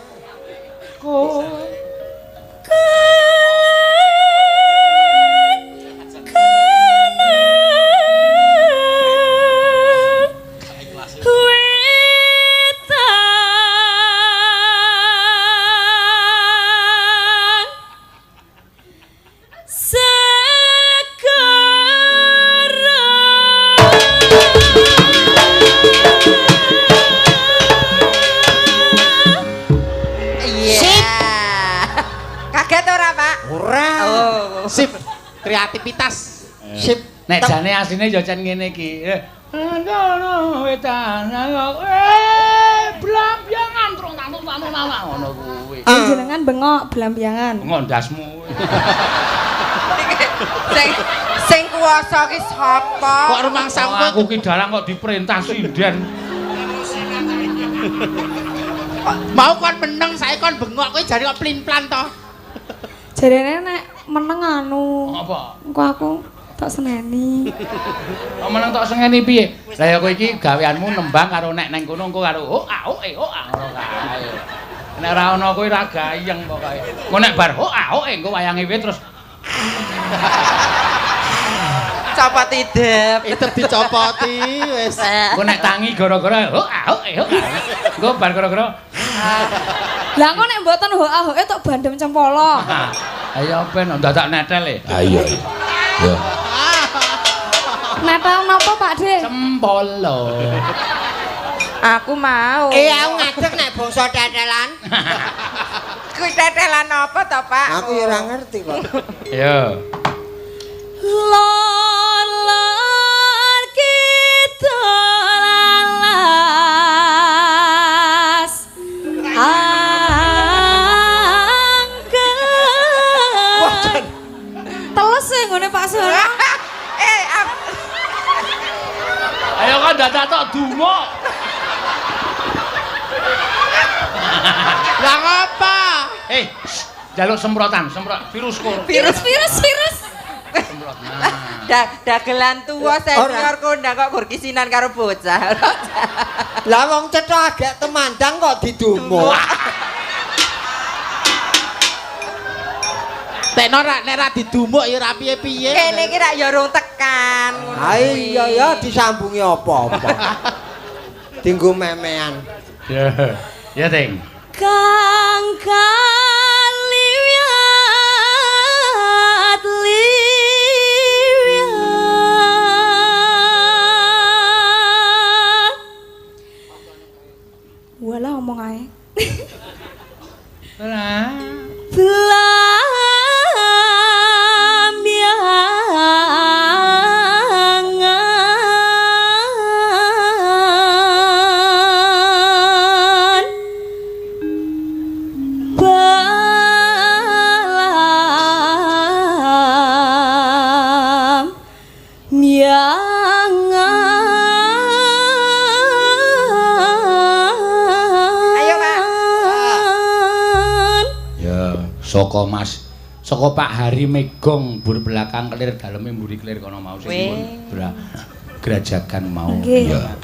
Sip, kreativitas. Sip. Nek jane asline ya jan ngene iki. Ngono wetan. Blambangan trong tanung tanung ngono kuwi. Jenengan bengok blambangan. Bengok ndasmu. Sing kuwasa ki sapa? Kok rumangsamu aku ki dalang kok diperintah sinden. Mau kon meneng saiki kon bengok kowe jare kok plin-plan to. Jarene nek meneng anu. Apa? Engko aku tok seneni. Kok meneng tok seneni piye? Lah ya kowe iki gaweanmu nembang karo nek neng kono engko karo oh a oh e oh a ngono kae. Nek ora ana kowe ora gayeng pokoke. Engko nek bar oh a oh e engko wayange piye terus copot idep. Idep dicopoti wis. Engko nek tangi gara-gara oh a oh e oh a. Engko bar gara-gara Lah engko nek mboten hoak-hoke tok bandem cempolo. Ayo ben dadak netel e. Ha iya. Ya. Netel napa Pak De? Cempolo. Aku mau. Aku ngadeg nek bangsa tetelan. Kuwi tetelan apa to, Pak? Aku ya ora ngerti kok. Iya. Lor lor kita lalas. Angker. Teles e nggone Pak Sono. Ayo kan dadak tok dumuk. Lah ngapa? Jaluk semprotan, semprot virus corona. Virus. Dagelan tuwa senior kondang kok gur kisinan karo bocah. Lah wong cetha agek temandang kok didumuk. Tekno rak nek ra didumuk ya ora piye-piye. Kene iki rak ya urung tekan ngono. Ha iya ya disambungi apa-apa. Dinggo memean. Ya. Ya, Ting. Kang kaliwat liwat. Walah omong ae. Lah. Saka Mas, saka Pak Hari Megong bur belakang kelir daleme mburi kelir kono mau sing nyuwun grajagan mau. Iya.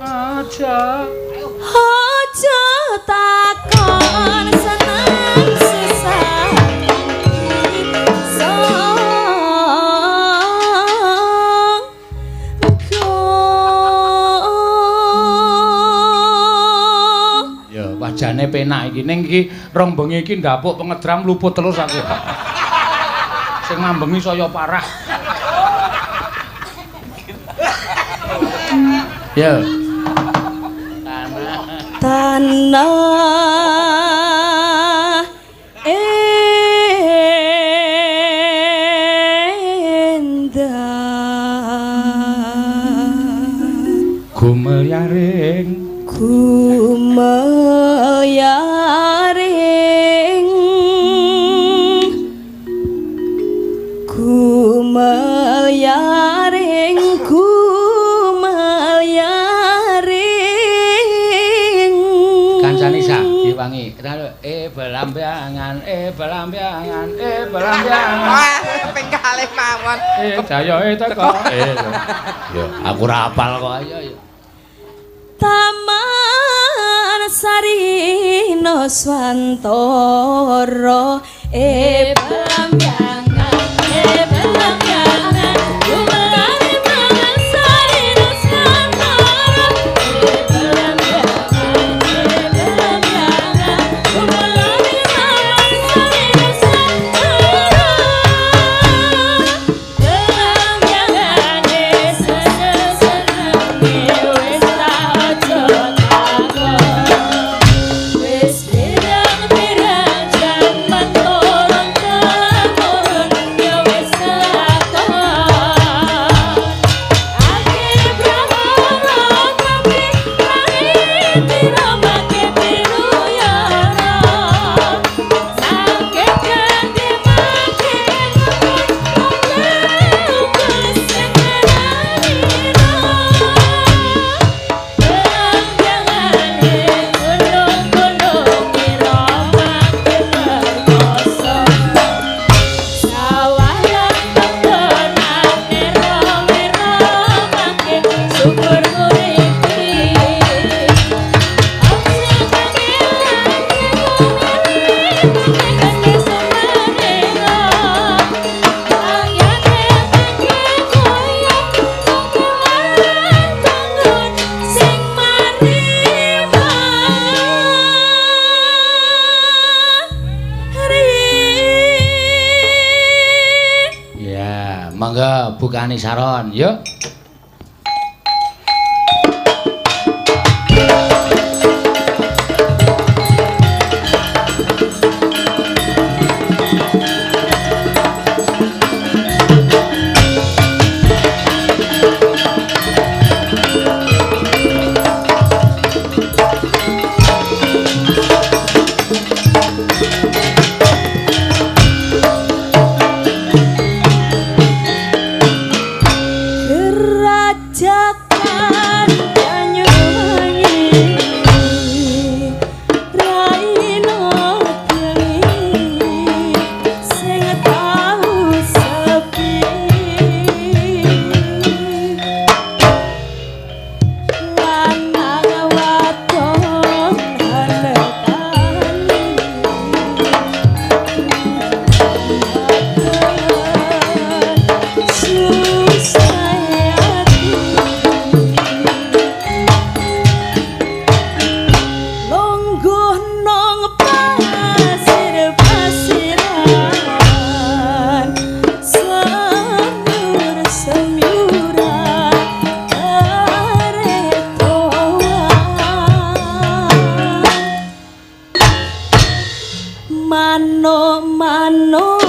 Aja. Aja takon seneng susah. Wajane penak iki ning iki rong bengi iki ndapuk pengedram luput terus aku. Sing mambengi saya parah. Ya. Tanah endah gumelyaring gumelyaring gumelyaring gumelyaring kancane sa diwangi belambangan belambangan belambangan wah ping kalih mawon dayoke teko ya aku ora hafal kok ayo ya Taman Sari Nuswantara belambangan belambangan gumelane Taman Sari Nuswantara belambangan belambangan gumelane Taman Sari Nuswantara belambangane seneng-senenge wis aja takon wis pirang-pirang jaman turun temurun ya wis kelakon akeh prahara tapi langit diromake biru yara sakit ganti make uga sing ngarani belambangane gunung-gunung miromake perkoso sawah lan kebonane rame-ramake syukur nguripi Ya, monggo bukane saron, yuk. Gerang Mano-mano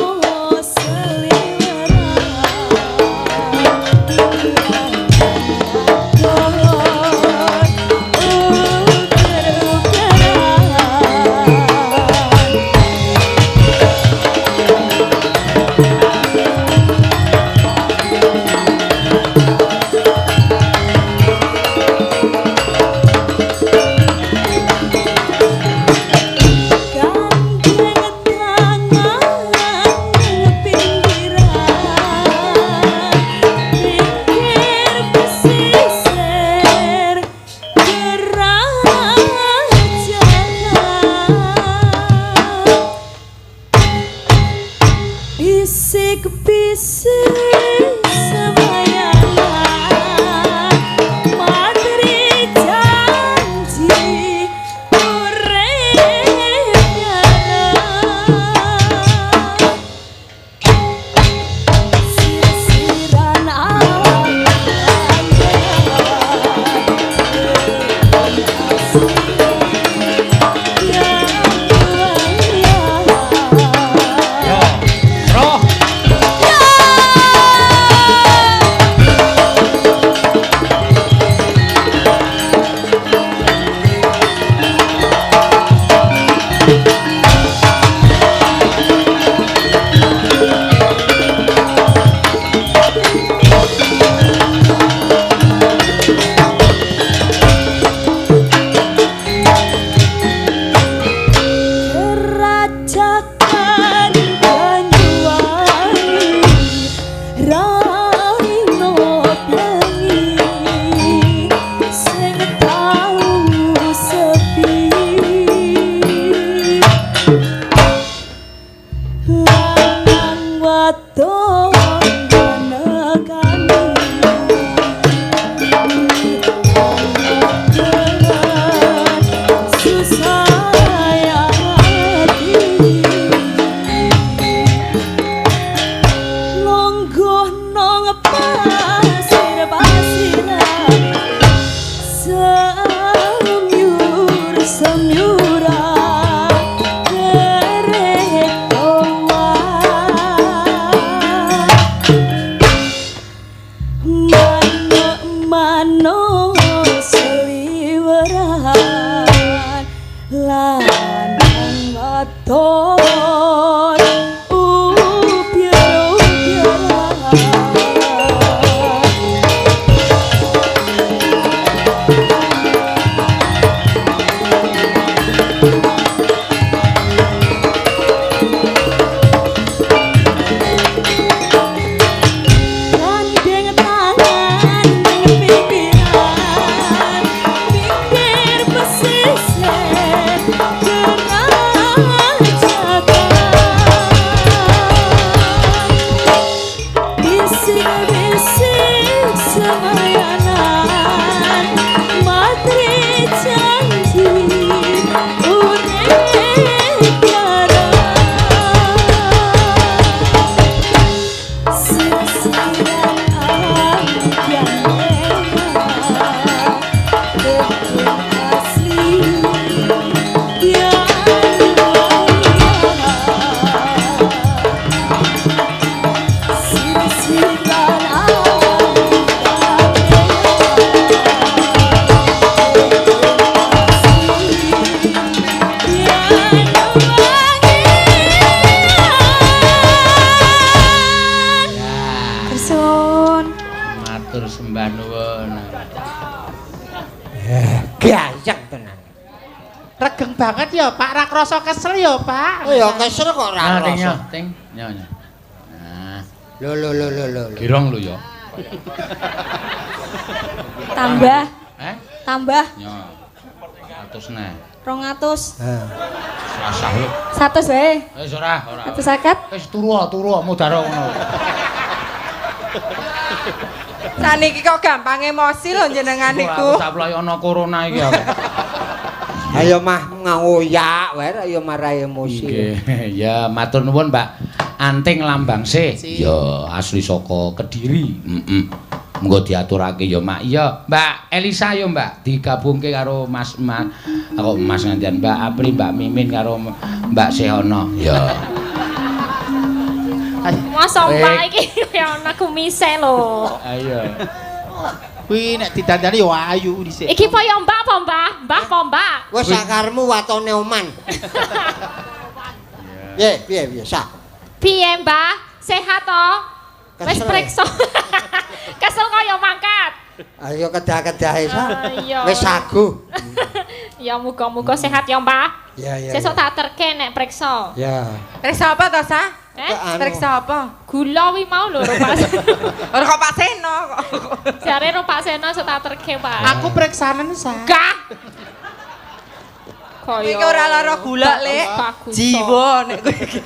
Regeng banget ya, Pak. Ra krasa kesel ya, Pak. Oh ya kesel kok ra krasa. Ting, nyo nyo. Nah. Lho lho lho lho lho. Girong lho ya. Tambah. Eh? Tambah. Nyo. 100 neh. 200. Heeh. Rasah lho. 100 wae. Wis ora, ora. 150. Wis turu turu mudara ngono. Saniki kok gampang emosi lho jenengan niku. Aku tak ploy ana corona iki aku. Ayo mah ngoyak wae ayo marai emosi. Nggih, ya matur nuwun Mbak Anting Lambang C. Ya asli saka Kediri. Heeh. Mengko diaturake ya, Mak. Iya, Mbak Elisa ya, Mbak, digabungke karo Mas Mas. Aku Mas ngantian Mbak Apri, Mbak Mimin karo Mbak Sehono. Ya. Masa Mbak iki ya ana kumise lho. Ayo. Kuwi nek didandani ya ayu dhisik. Iki apa ya Mbak apa Mbah? Mbah apa Mbak? Wis sakarmu watone oman. Piye piye piye sak. Piye Mbah? Sehat to? Wis priksa. Kesel kaya mangkat. Ayo kedah-kedahe sak. Wis saguh. Ya muga-muga sehat ya Mbah. Ya ya. Sesuk tak terke nek priksa. Ya. Priksa apa to, Sa? Periksa apa? Gula wi mau lho Pak. Ora kok Pak Seno kok. Jare ro Pak Seno sok tak terke, Pak. Aku periksanen, Sa. Gah. Kaya iki ora lara gula, Lek. Jiwa nek kowe iki.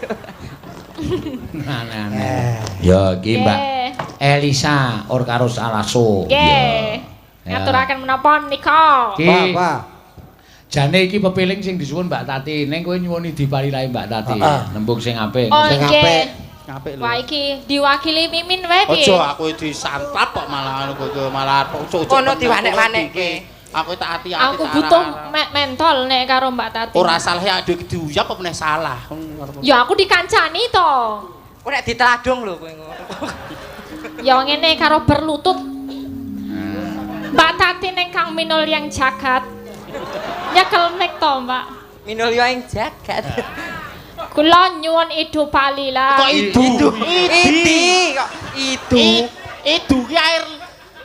Aneh-aneh. Ya iki Mbak Elisa or karo Salaso. Nggih. Ngaturaken menapa nika? Apa? Jane iki pepiling sing disuwun Mbak Tati, ning kowe nyuwuni dipalilahi Mbak Tati. Nembung sing apik. Sing apik. Apik lho. Wah iki diwakili Mimin wae piye? Aja aku disantap kok malah anu kok malah ucuk-ucuk. Kono diwanek-wanekke. Aku tak ati-ati. Aku butuh mentol nek karo Mbak Tati. Ora salah ya aduh diuyap apa meneh salah. Ya aku dikancani to. Kowe nek diteladung lho kowe ngono. Ya ngene karo berlutut. Mbak Tati ning Kang Minul yang jagat. Nyekel nek to, Mbak. Minulya ing jagat. Kula nyuwun idu palila. Kok idu? Idi kok idu. Idu ki air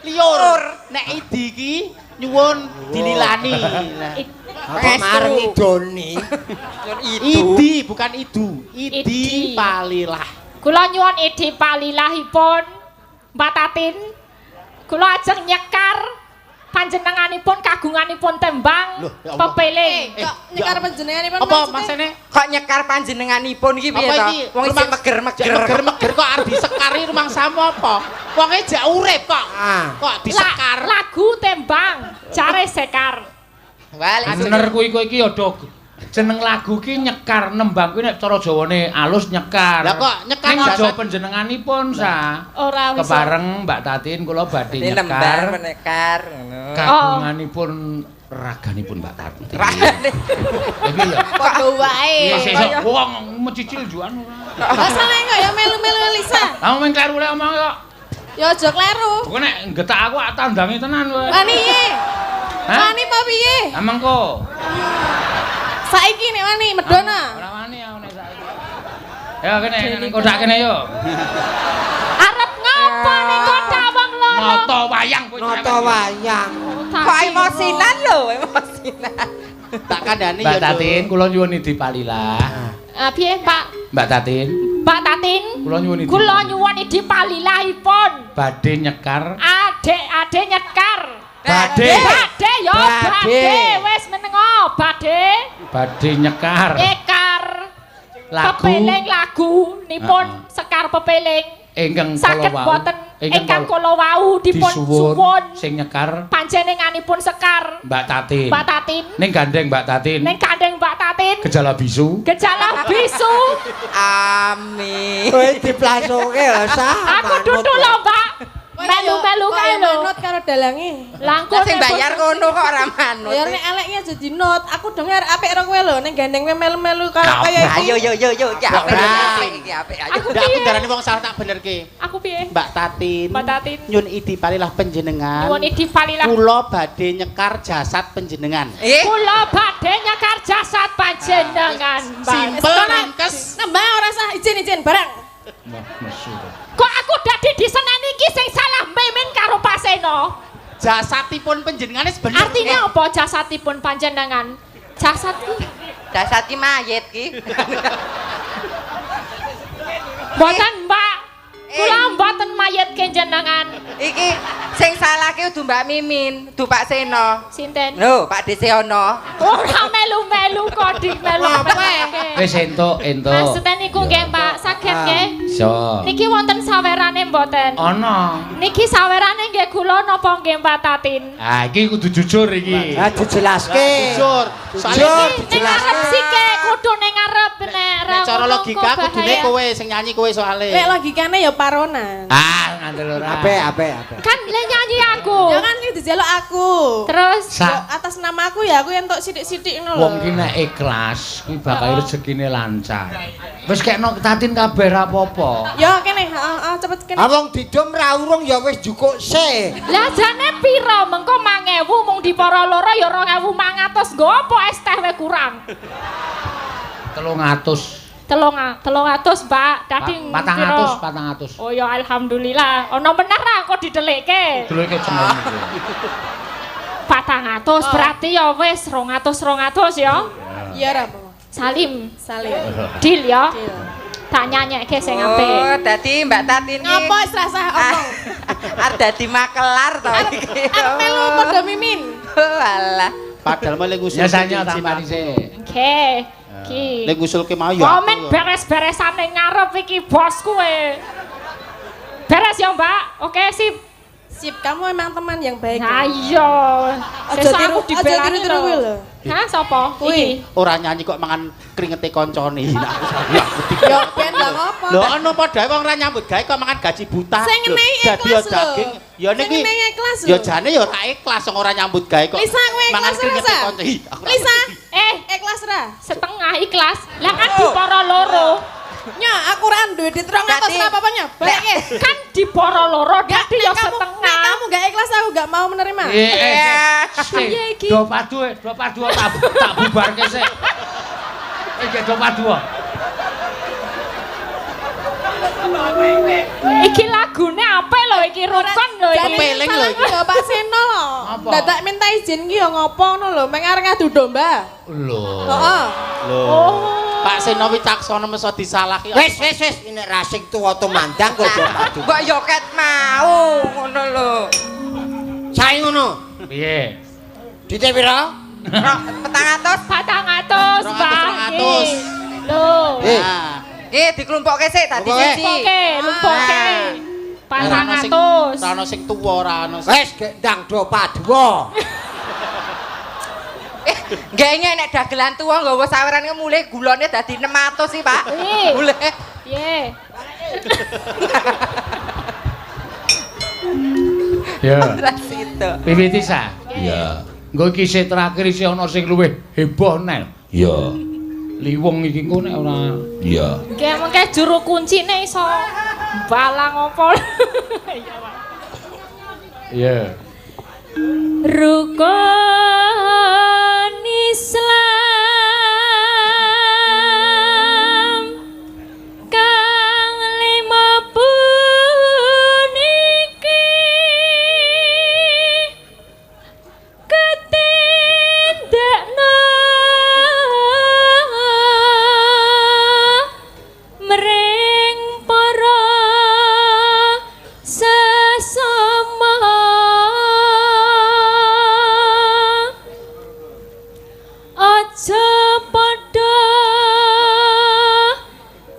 liur. Nek idi ki nyuwun dililani. Apa mareng idoni? Idu. Idi bukan idu. Idi palilah. Kula nyuwun idi palilahipun Mbak Tatin. Kula ajeng nyekar panjenenganipun kagunganipun tembang pepeling. Kok nyekar panjenenganipun apa masene? Kok nyekar panjenenganipun iki piye to? Wong isih meger-meger. Meger-meger kok arep disekari rumangsamu apa? Wonge jek urip kok. Kok disekar. Lagu tembang jare sekar. Bener kuwi kowe iki ya dog. Jeneng lagu ki nyekar nembang kuwi nek cara Jawane alus nyekar. Lah kok nyekar ning aja panjenenganipun sa. Ora wis. Kebareng Mbak Tatin kula badhe nyekar. Menekar ngono. Kagunganipun raganipun Mbak Tatin. Iki ya. Padha wae. Iya sesuk wong mecicil juan ora. Lah salah kok ya melu-melu Elisa. Lah mung kleru lek omong kok. Ya aja kleru. Kok nek nggetak aku tak tandangi tenan kowe. Wani piye? Wani apa piye? Ha mengko. Saiki nek wani medona. Ora wani aku nek saiki. Ya kene ning kothak kene yo. Arep ngopo ning kothak wong loro? Nata wayang kowe. Nata wayang. Kok emosinan lho, emosinan. Tak kandhani ya. Mbak Tatin, kula nyuwun idi palilah. Ah piye, Pak? Mbak Tatin. Mbak Tatin. Kula nyuwun idi. Kula nyuwun idi palilahipun. Badhe nyekar. Adek-adek nyekar. Badhe. Badhe ya, badhe. Wis menengo, badhe. Badhe nyekar. Nyekar. Lagu pepeling lagu nipun sekar pepeling ingkang kala wau. Ingkang kala wau dipun suwun sing nyekar panjenenganipun sekar Mbak Tatin. Mbak Tatin. Ning gandeng Mbak Tatin. Ning gandeng Mbak Tatin. Gejala bisu. Gejala bisu. Amin. Kowe diplasoke lho sah. Aku dudu lho, Mbak. Melu-melu kae lho. Manut karo dalange. Lah engko sing bayar kono kok ora manut. Bayar nek eleke aja dinut. Aku denger apik ro kowe lho ning gandeng kowe melu-melu karo kaya iki. Ayo yo yo yo iki apik iki apik. Aku darani wong salah tak benerke. Aku piye? Mbak Tatin. Mbak Tatin. Nyun idi palilah panjenengan. Nyun idi palilah. Kula badhe nyekar jasad panjenengan. Kula badhe nyekar jasad panjenengan. Simpel ringkes. Nembang ora sah izin-izin barang. Kok aku dadi diseneni iki sing salah Mimin karo Paseno. Jasatipun panjenengane sebenernya. Artinya apa jasatipun panjenengan? Jasad ki jasad ki mayit ki. Mboten, Mbak. Kula mboten mayit ke jenengan. Iki sing salah ki udu Mbak Mimin, udu Pak Seno. Sinten? Lho, Pak Deseono. Ora melu-melu kok dik melu. Wis entuk, entuk. Maksudnya niku nggih, Pak, saged nggih. Iso. Niki wonten sawerane mboten? Ana. Niki sawerane nggih kula napa nggih Mbak Tatin? Ah, iki kudu jujur iki. Ah, dijelaske. Jujur. Jujur, ning ngarep sike kudu ning ngarep nek Nek cara logika kudune kowe sing nyanyi kowe soalé. Nek logikane ya paronan. Ah, ngandel ora. Apik, apik, apik. Kan le nyanyi aku. Ya kan sing dijaluk aku. Terus ya, atas nama aku ya aku entuk sithik-sithik ngono lho. Wong ki nek ikhlas kuwi bakal rezekine lancar. Wis kekno Tatin kabeh ra apa-apa. Ya kene, heeh, cepet kene. Ah wong didum ra urung ya wis jukuk sik. Lah jane pira mengko 1000 mung dipara loro ya 2500 nggo apa es teh we kurang. 300. 300, Pak. Dadi 400, 400. Oh ya alhamdulillah. Ana meneh ra kok didelikke. Delikke jenenge iki. 400 berarti ya wis 200 200 ya. Iya ra apa. Salim. Salim. Deal ya. Deal. Tak nyanyekke sing apik. Oh, dadi Mbak Tatin iki. Ngapa wis rasah omong. Arep dadi makelar to iki. Arep melu padha mimin. Oh, alah. Padahal mah lek ngusul. Ya sanya tambah dhisik. Oke. Ki. Lek ngusulke mau ya. Komen beres-beresane ngarep iki bosku e. Beres ya, Mbak. Oke, sip. Sip, kamu emang teman yang baik. Nah, iya. Aja tiru, aja tiru-tiru kuwi lho. Hah, sapa? Iki. Ora nyanyi kok mangan kringete koncone. Ya ben lah ngopo. Lho ana padha wong ora nyambut gawe kok mangan gaji buta. Sing ngenehi ikhlas lho. Ya niki. Ya jane ya ora ikhlas wong ora nyambut gawe kok. Lisa kowe mangan kringete ikhlas. Lisa, ikhlas ra? Setengah ikhlas. Lah kan dipara loro. Nya, aku ora duwe dit 200 ora apa-apa nya. Balik. Kan dipara loro dadi ya setengah. Nek kamu gak ikhlas aku gak mau menerima. Iya iki. Do padu, do padu tak bubarke sik. Iki do padu. Iki lagune apik lho iki rukun lho iki. Kepeling lho iki. Ya Pak Seno lho. Dadak minta izin ki ya ngopo ngono lho, meng arep ngadu domba. Lho. Heeh. Lho. Pak Seno Wicaksono meso disalahi. Wis wis wis nek ra sing tuwa tumandang kok do padu. Mbok yo ket mau ngono lho. Sae ngono. Piye? Dite pira? 400. 400, Pak. 200. Lho. Nggih, diklumpokke sik dadi siji. Lumpokke, lumpokke. 400. Ora ono sing tuwa, ora ono. Wis gendang do padua. Nggih nek dagelan tuwa nggawa saweran ki mulih gulane dadi 600 sih, Pak. Mulih. Piye? Ya. Ora sido. Wiwiti sa. Iya. Engko iki isih terakhir isih ana sing luwih heboh neh. Iya. Liwung iki engko nek ora. Iya. Nggih mengke juru kuncine iso balang apa. Iya, Pak. Iya. Rukun Islam kang lima puniki ketindakna mring para sesama. Aja padha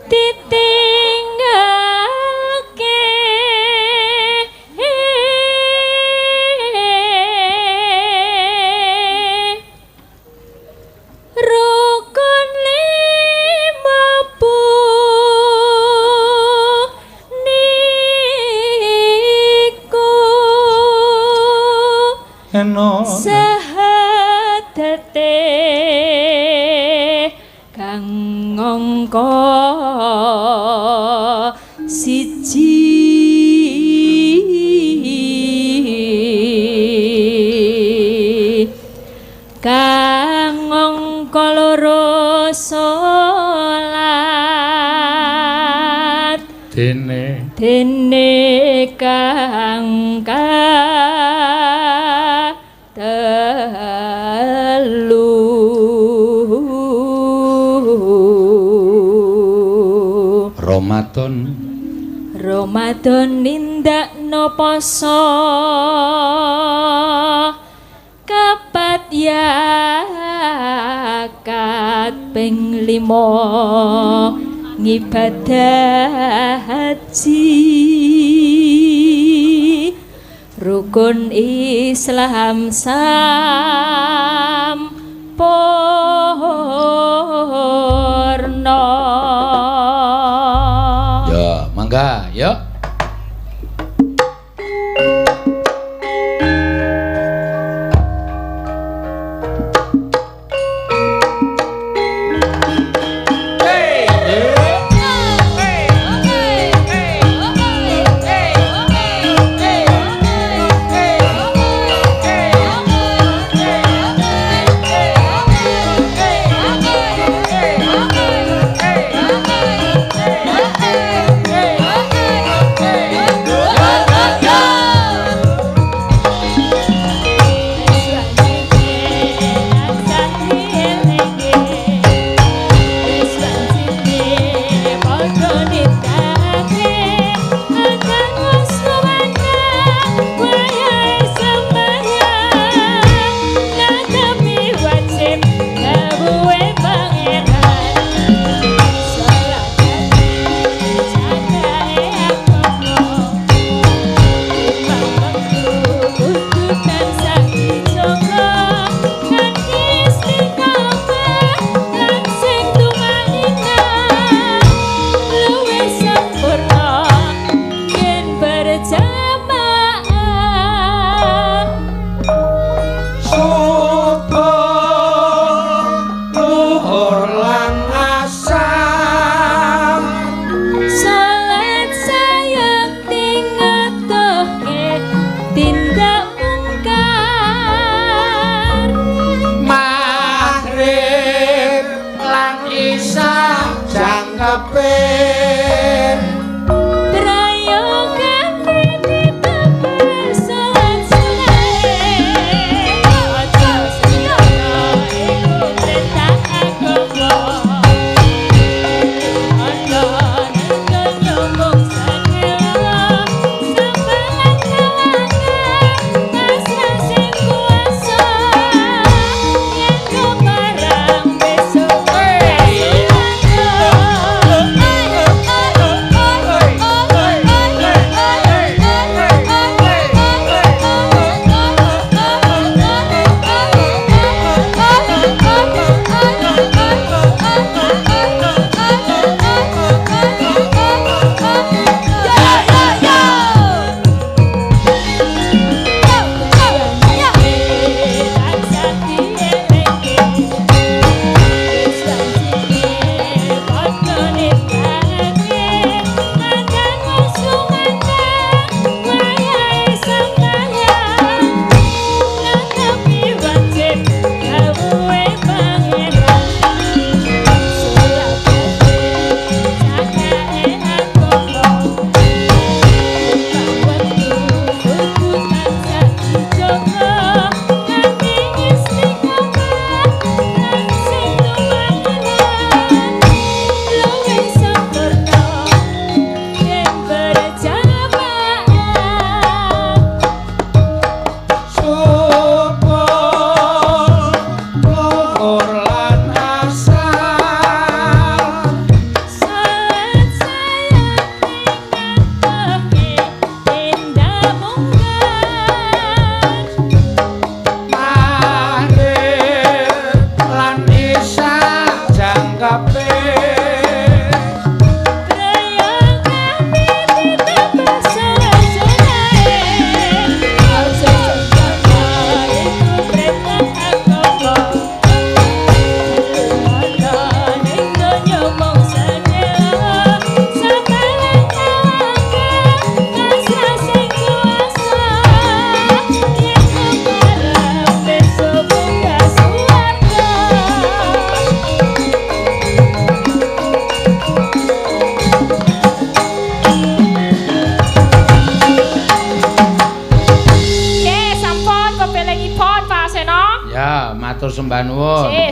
ditinggalke rukun lima puniku sahadate kang ngangka siji kang ngangka loro salat dene dene kang telu Ramadan Ramadan nindakno poso kapat yakat ping 5 ngibadah haji rukun Islam sampurna. Mangga, yuk.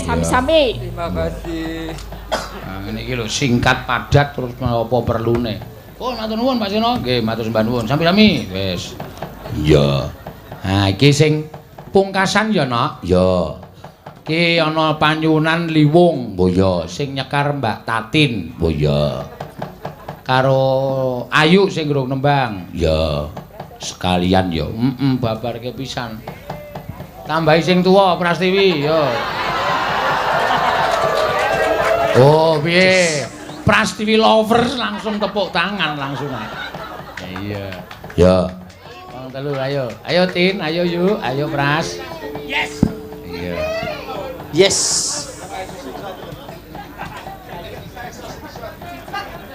Sami-sami. Terima kasih. Nah, ngene iki lho singkat padat terus apa perlune. Oh, matur nuwun Pak Seno. Nggih, matur sembah nuwun. Sami-sami. Wis. Iya. Nah, iki sing pungkasan ya, Nok. Ya. Iki ana panyuwunan Liwung. Oh iya, sing nyekar Mbak Tatin. Oh iya. Karo Ayu sing ngrung nembang. Ya. Sekalian ya. Heeh, babarke pisan. Tambahi sing tuwa Prastiwi, yo. Oh, piye? Prastiwi lovers langsung tepuk tangan langsung. Iya. Ya. Wong telu ayo. Ayo Tin, ayo Yu, ayo Pras. Yes. Iya. Yes.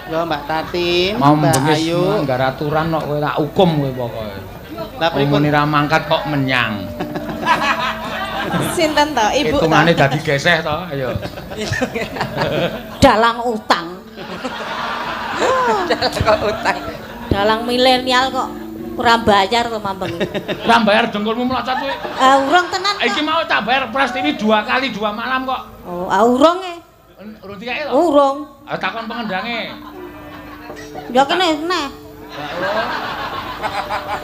Yo Mbak Tatin, Mbak Ayu, nggak aturan kok kowe tak hukum kowe pokoke. Lah pripun ra mangkat kok menyang. Sinten to, Ibu? Hitungane dadi geseh to, ayo. Dalang utang. Dalang kok utang. Dalang milenial kok ora bayar to mambengi. Ora bayar dengkulmu mlocot kuwi. Ah urung tenan kok. Iki mau tak bayar Prastiwi 2 kali 2 malam kok. Oh, ah urung e. Urung dikake to? Urung. Ah takon pengendange. Ya kene neh.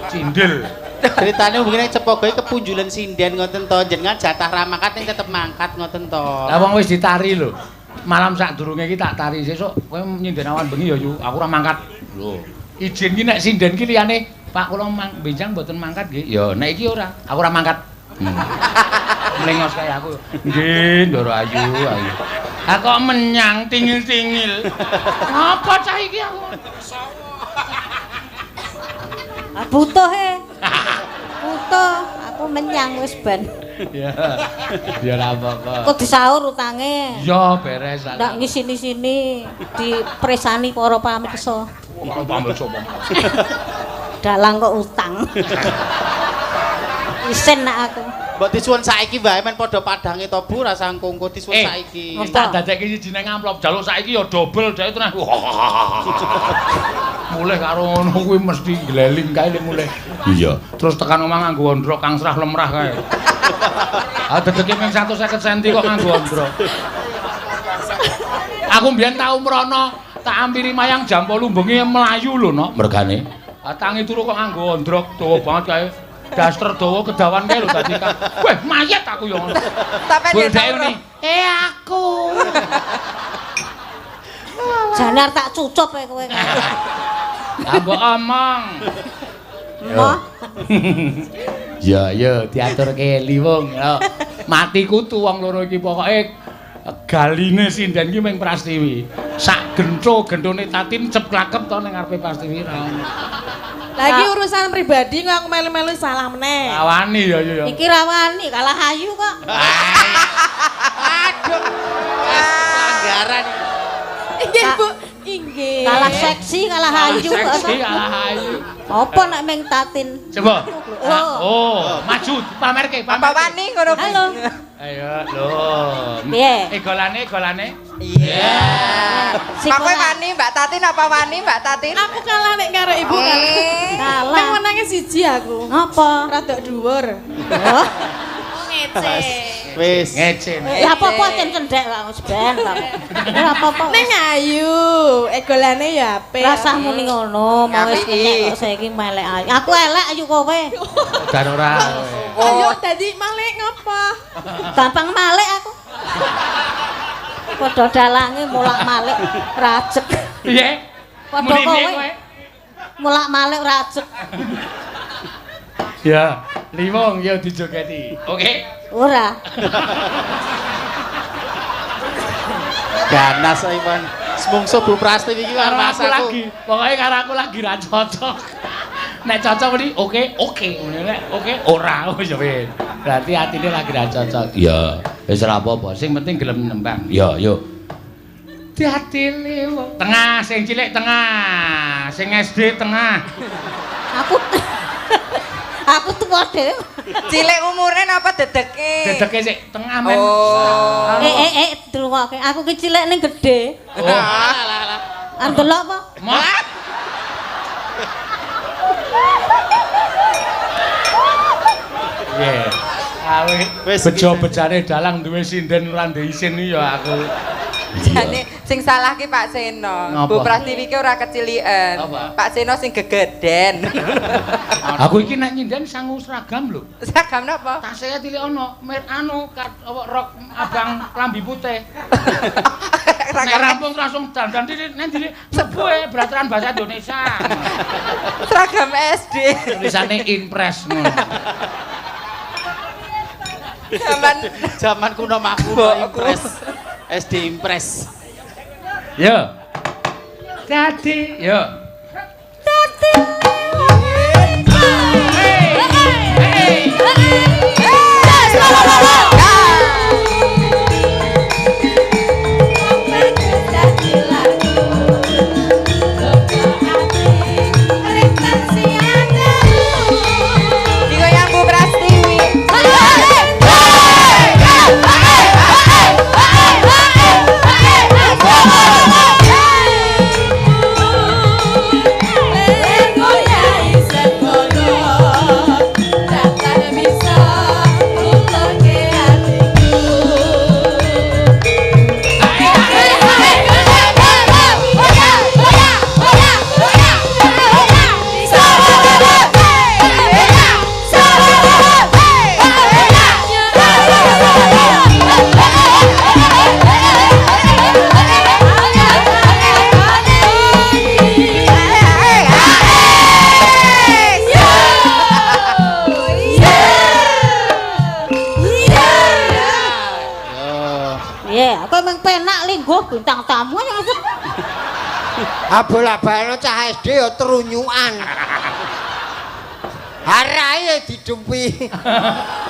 Cindil. Ceritane mungkin Cepogo iki kepunjulan sinden ngoten to, jenengan jatah ra mangkat ning tetep mangkat ngoten to. Lah wong wis ditari lho. Malam sadurunge iki tak tari sesuk kowe nyinden awan bengi ya Yu, aku ora mangkat. Lho, izin ki nek sinden ki liyane, Pak kula benjang mboten mangkat nggih. Ya nek iki ora, aku ora mangkat. Mlengos kaya aku. Nggih, Ndoro Ayu, ayu. Ha kok menyang tingil-tingil. Apa cah iki aku? Ah butuh e. Butuh, aku menyang wis ben. Ya. Ya ora apa-apa. Kok disaur utange? Ya beres. Ndak ngisini-sini dipresani para pamirsa. Para pamirsa. Dalang kok utang. Isin nak aku. Mbok disuwun saiki wae men padha padange to Bu, rasa kongko disuwun saiki. Tak dadekke siji nang amplop jaluk saiki ya dobel dhek tenan. Mulih karo ngono kuwi mesti gleling kae le mulih. Iya. Terus tekan omah nganggo ondrok kang serah lemrah kae. Ah dedeke mung 150 cm kok nganggo ondrok. Aku mbiyen tau mrono, tak ampiri mayang jam 8 bengi mlayu lho, Nok. Mergane? Ah tangi turu kok nganggo ondrok dawa banget kae. Daster dawa kedawan kae lho dadi kan. Weh, mayat aku yo ngono. Sampe dhek "Eh aku." Janar tak cucup e kowe. Lah mbok omong. Emoh. Ya ya diaturke liwung. Mati kutu wong loro iki pokoke galine sinden iki mung Prastiwi. Sak gentho-genthone Tatin ceplakep to ning ngarepe Prastiwi ra ono. Lagi urusan pribadi kok aku melu-melu salah meneh. Rawani ya ya. Iki rawani kalah ayu kok. Aduh. Pelanggaran iki. Nggih, Bu. Inggih. Kalah seksi, kalah ayu kok. Seksi, kalah ayu. Apa nek meng Tatin? Coba. Oh, maju pamerke, pamerke. Apa wani ngono? Halo. Ayo, lho. Piye? Egolane, egolane. Iya. Pak kowe wani Mbak Tatin apa wani Mbak Tatin? Aku kalah nek karo ibu kan. Kalah. Nek menange siji aku. Ngapa? Rada dhuwur. Oh. Ngece. Wis. Ngece. Ya apa-apa cen cendhek lah wis ben ta. Ora apa-apa. Ning ayu, egolane ya apik. Rasah muni ngono, mau wis kenek kok saiki melek ayu. Aku elek ayu kowe. Jan ora. Ayo dadi malik ngopo? Gampang malik aku. Padha dalange molak-malik rajek. Piye? Padha kowe. Molak-malik rajek. Ya, liwung ya dijogeti. Oke. Ora. Ganas Iwan. Semungso Bu Prastiwi iki karo aku lagi. Pokoke karo aku lagi ra cocok. Nek cocok meni oke, oke. Nek oke ora ya wis. Berarti atine lagi ra cocok. Ya, wis ora apa-apa. Sing penting gelem nembang. Ya, yo. Dadi liwung. Tengah, sing cilik tengah, sing SD tengah. Aku tuwa dhewe. Cilik umure napa dedeke? Dedeke sik tengah men. Oh. Dirungokke. Aku ki cilik ning gedhe. Oh. Alah alah. Arep delok apa? Mat. Piye? Awe wis bejo-bejane dalang duwe sinden ora ndek isin iki ya aku. Jane sing salah ki Pak Seno. Bu Prastiwi ki ora keciliken. Pak Seno sing gegeden. Aku iki nek nyinden sangu seragam lho. Seragam napa? Tase tilik ana, mer anu apa rok abang klambi putih. Nek rampung langsung dandan tilik nang tilik mlebu e beraturan bahasa Indonesia. Seragam SD. Tulisane impress ngono. Zaman kuno makuno impress. SD Impress. Ya. Dadi yo. Dadi. Bintang tamu yang masuk. Abola-balno cah SD ya terunyukan. Harae didempi.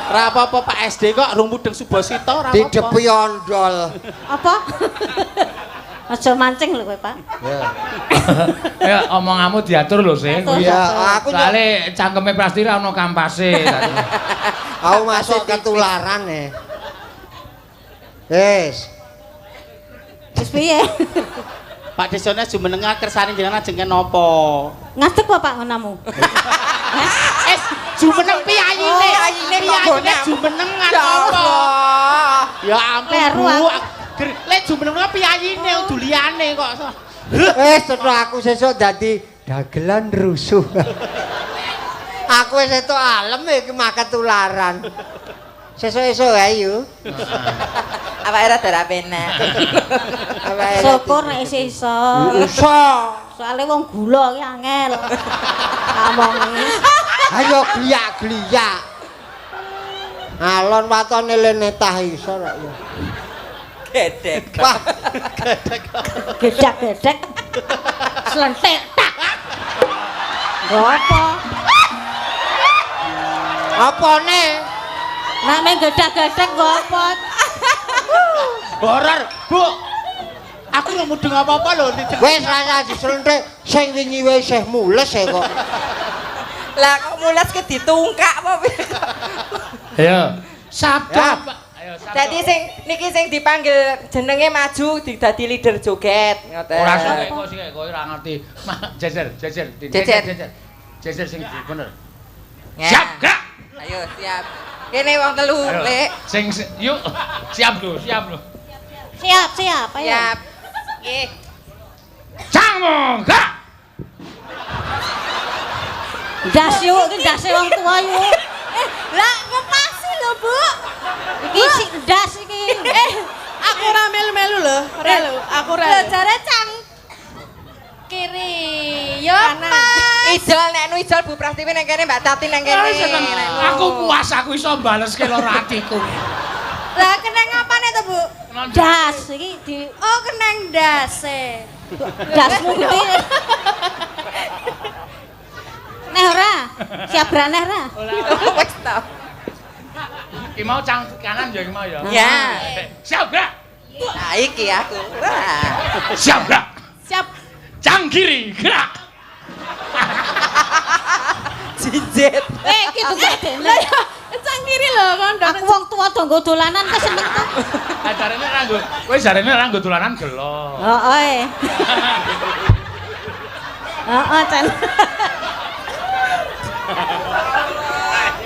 Ora apa-apa Pak SD kok rung mudeng Subasita ora apa-apa. Didepi ondol. Apa? Aja mancing lho kowe, Pak. Ya omonganmu diatur lho, Sing. Iya, aku soalé cangkeme Prasti ra ono kampase. Aku masuk ketularan e. Wis. Wis piye? Pak Desone jumenengah kersane jenengan ajeng napa? Ngadeg apa Pak ngonamu? Es jumeneng piyayine. Piyayine jumenengan apa? Ya ampun Bu. Lek jumeneng piyayine duliyane kok. Wis tetep aku sesuk dadi dagelan rusuh. Aku wis entuk alem iki makan tularan. Sesuk-esuk ae yo. Awake rada ra penak. Syukur nek isih iso. Iso. Soale wong gula ki angel. Omongi. Ayo gliyak-gliyak. Alon watone lene tah iso rek ya. Gedek. Wah, gedek. Gedek-gedek. Slentik tak. Apa? Apane? Nek meng gedek-gedek nggo apa? Horor, Bu. Aku ora mudeng apa-apa lho. Wis rasa disluntik sing wingi wae isih mules e kok. Lah kok mules ki ditungkak apa piye? Ayo, sabda. Ayo, sabda. Dadi sing niki sing dipanggil jenenge maju dadi leader joget ngoten. Ora sik kok sik kowe ora ngerti. Jejer, jejer, jejer. Jejer sing bener. Siap, gerak. Ayo siap. Kene wong telu, Lek. Sing yuk siap lho, siap lho. Siap, siap, ayo. Siap. Nggih. Canggung, gerak. Ndas yuk, iki ndase wong tuwa yuk. Lah ngepasi lho, Bu. Iki sik ndas iki. Aku ora melu-melu lho, ora lho, aku ora. Lho jare cang kiri. Ya, Pak. Ijol nek nu ijol Bu Prastiwi nang kene, Mbak Tati nang kene. Aku puas aku iso baleske lara atiku. Lah keneng apane to, Bu? Das iki di Oh, keneng ndase. Dasmu gede. Neh ora? Siap braneh ora? Wis ta. Iki mau cang kanan ya iki mau ya. Ya. Siap gerak. Nah iki aku. Siap gerak. Siap. Cang kiri gerak. Jinjet. Iki tuh Lah ya, cang kiri lho kon. Aku wong tuwa do nggo dolanan keseneng to. Ah jarene ora nggo. Kowe jarene ora nggo dolanan gelo. Heeh. Heeh, Chan.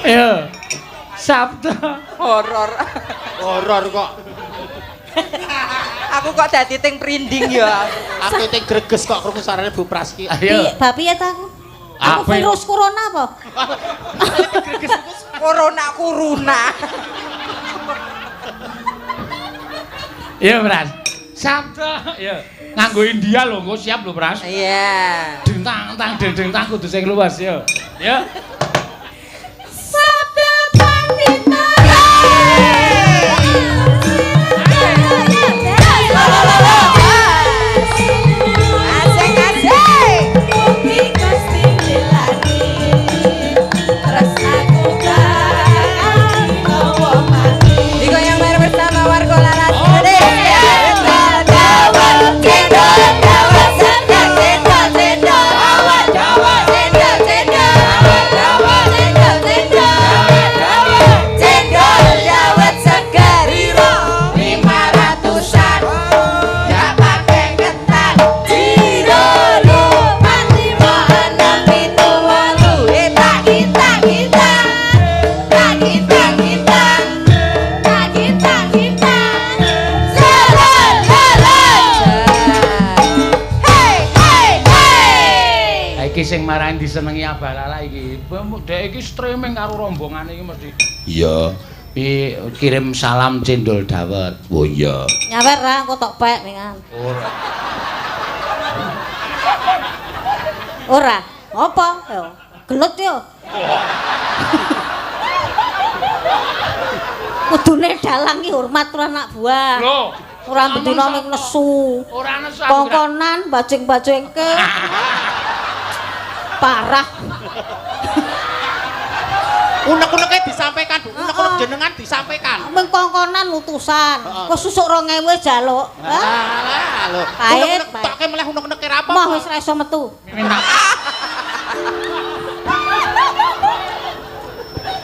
Ayo. Sabda. Horor. Horor kok. Aku kok dadi ting prinding ya. Aku ting greges kok krungu sarane Bu Praski. Ayo. Piye, piye ta aku? Aku virus corona apa? Corona kuruna. Iya, Pras. Sabda, ya. Nganggo India lho, engko siap lho, Pras. Iya. Dentang tang dendeng tang kudu sing luas ya. Ya. Sabda pandita. Asik asik. Iki sing marani disenengi Abah Lala iki. Dek iki streaming karo rombongane iki mesti. Iya. Pi kirim salam cendol dawet. Oh iya. Nyawer ra engko tok pek ningan. Ora. Ora. Apa? Yo. Gelut yo. Kudune dalang ki hormat karo anak buah. Lho, ora bendina mung nesu. Ora nesu. Kongkonan bajing-bajingke. Parah. Unek-uneke disampaikan, Bu. Unek-unek jenengan disampaikan. Mung kongkonan utusan. Kok susuk 2000 jaluk. Alah, lho. Unek-unek toke meleh unek-uneke ra apa. Moh wis ra iso metu.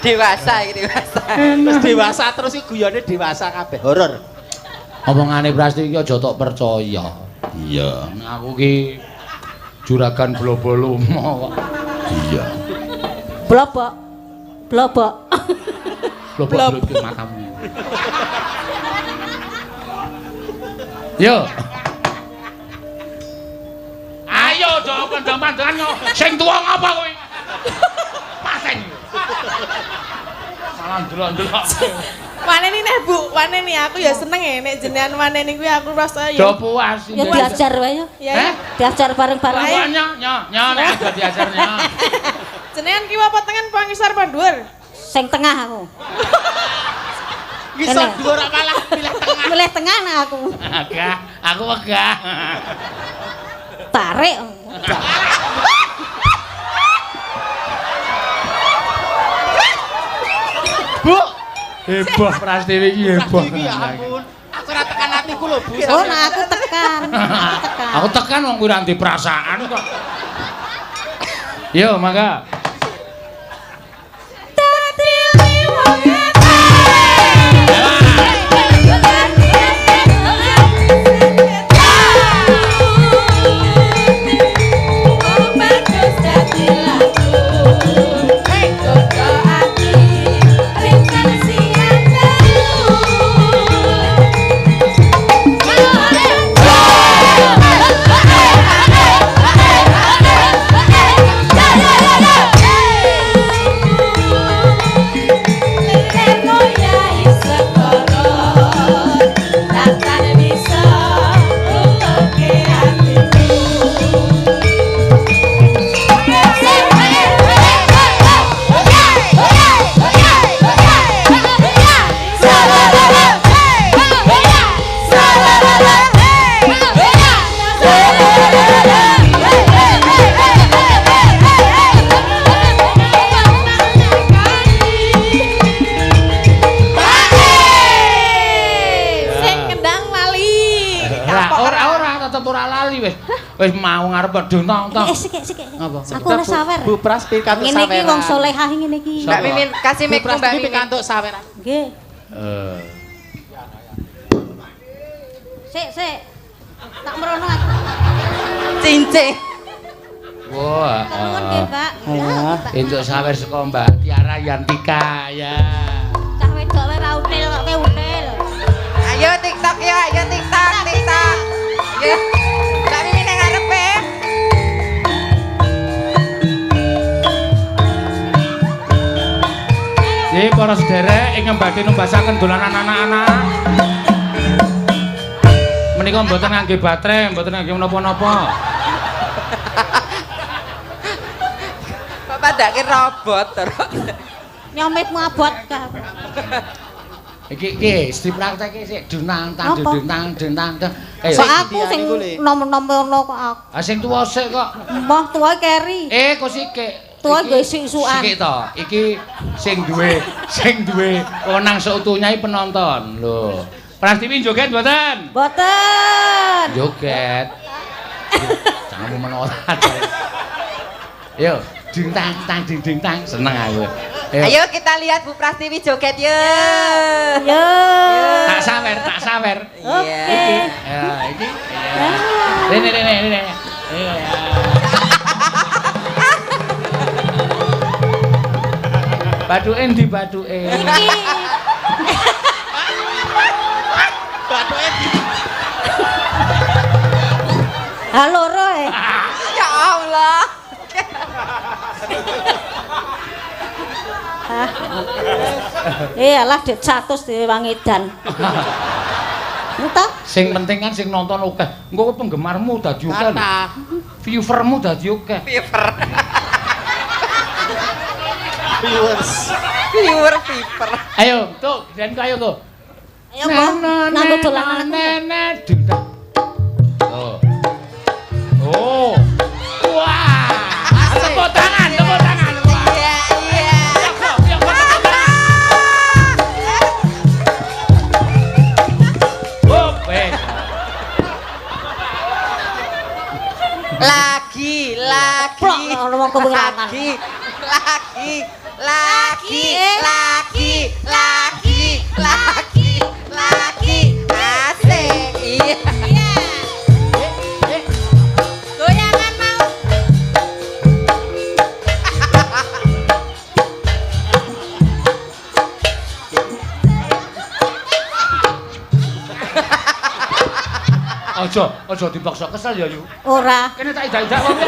Dewasa iki dewasa. Wis dewasa terus iki guyone dewasa kabeh. Horor. Omongane Prasti iki aja tok percaya. Iya. Aku ki juragan blobo-lomo kok. Iya. Blobok. Blobok. Blobok bluke matamu. Yo. Ayo aja pendang-pandangan yo. Sing tuwa ngapa kowe? Pasen. Malah ndelok-ndelok. Waneni neh Bu, waneni aku ya seneng e nek jenengan waneni kuwi aku rasa ya. Do puas. Ya diajar wae yo. Ya. Diajar bareng-bareng. Nyo nyo nyo nek aja diajarnya. Jenengan kiwa apa tengen apa ngisor apa dhuwur? Sing tengah aku. Ngisor dhuwur malah milih tengah. Milih tengah nek aku. Agah, aku wegah. Tarik. Bu, heboh Prastiwi iki heboh. Ya ampun, aku ora tekan atiku lho, Bu. Oh, nah aku tekan. Aku tekan wong kuwi ora ndek perasaan kok. Yo, mangga. Dadi liwonge. Wis mau ngarep dong tong. Sik sik. Aku oleh sawer. Bu Pras pikantuk saweran. Ngene iki wong solehah ngene iki. Mbak Mimin kasih mic Mbak Mimin pikantuk saweran. Nggih. Sik sik. Tak merono aku. Cincin. Wah. Nuwun nggih, Pak. Entuk sawer saka Mbak Tiara Yantika ya. Cah wedok wae ra unil kok kowe unil. Ayo TikTok ya, ayo TikTok, TikTok. Ya. Mbak Mimin nang ngarepe. Nggih para sederek ingkang badhe numbasaken dolanan anak-anak. Menika mboten ngangge baterai, mboten ngangge menapa-napa. Kok padake robot terus. Nyomitmu abot ka. Iki iki dipraktekke sik dunang tang dunang dentang. Kok aku sing nom-nom ngono kok aku. Ah sing tuwa sik kok. Mbah tuwa keri. Eh kok sikik. Tuwa nggo isuk-isukan. Sikik to. Iki sing duwe wewenang seutuhnya iki penonton. Lho. Prastiwi joget mboten? Mboten. Joget. Jangan menawa. Yo, ding tang tang ding ding tang seneng aku. Ayo kita lihat Bu Prastiwi joget yo. Yo. Tak sawer, tak sawer. Oke. Ya, iki. Rene rene rene. Iya. Bathuke ndi bathuke? Iki. Bathuke ndi? Ha loro e. Ya Allah. Ah. Eh alah dit 100 dhewe edan. Entah. Sing penting kan sing nonton akeh. Engko penggemarmu dadi akeh lho. Viewermu dadi akeh. Viewer. Viewers. Viewer viper. Ayo, Tuk, den ayo, Tuk. Ayo, Mbak. Nanggo dolanan aku. Oh. Oh. Wah. Tepuk tangan, tepuk tangan. Iya, iya. Lagi, lagi. Lagi, lagi, lagi, lagi, lagi, lagi, lagi. Asik. Iya. Goyangan mau. Aja, aja dipaksa kesel ya, Yu. Ora. Kene tak idak-idak wong.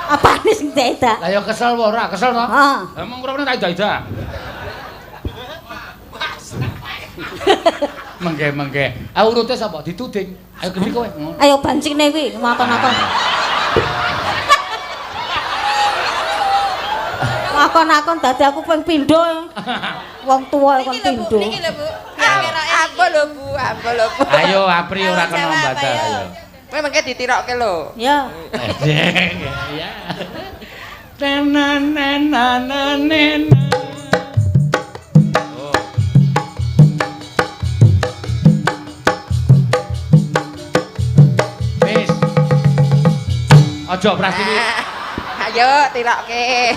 Apane sing idak-idak? Lah ya kesel apa ora? Kesel to? Heeh. Lah mung ngrungokne tak idak-idak. Mengke mengke. Ah urute sapa? Dituding. Ayo gendi kowe. Ayo bancingne kuwi makon-makon. Makon-makon dadi aku ping pindho. Wong tuwa kon pindho. Niki lho, Bu. Apa lho, Bu? Apa lho, Bu? Ayo Apri ora kena mbadar ayo. Kowe mengke ditirokke lho. Ya. Ya. Na na na na na. Wis. Aja Prastiwi. Ayo tirokke.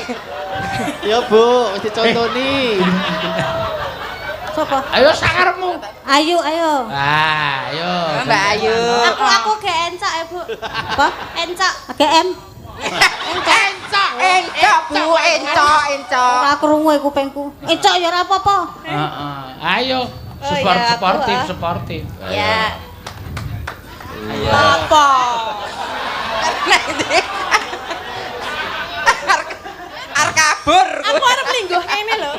Ya, Bu, wis dicontoni. Sopo? Ayo sakarepmu. Ayu, ayo. Ah, ayo. Mbak Ayu. Aku gak encok ya, Bu. Apa? Encok. GM. Encok, encok, Bu, encok, encok. Ora krungu e kupingku. Encok ya ora apa-apa. Heeh. Ayo, support, sportif, sportif. Ya. Ayo. Apa? Arep kabur. Aku arep lingguh ngene lho.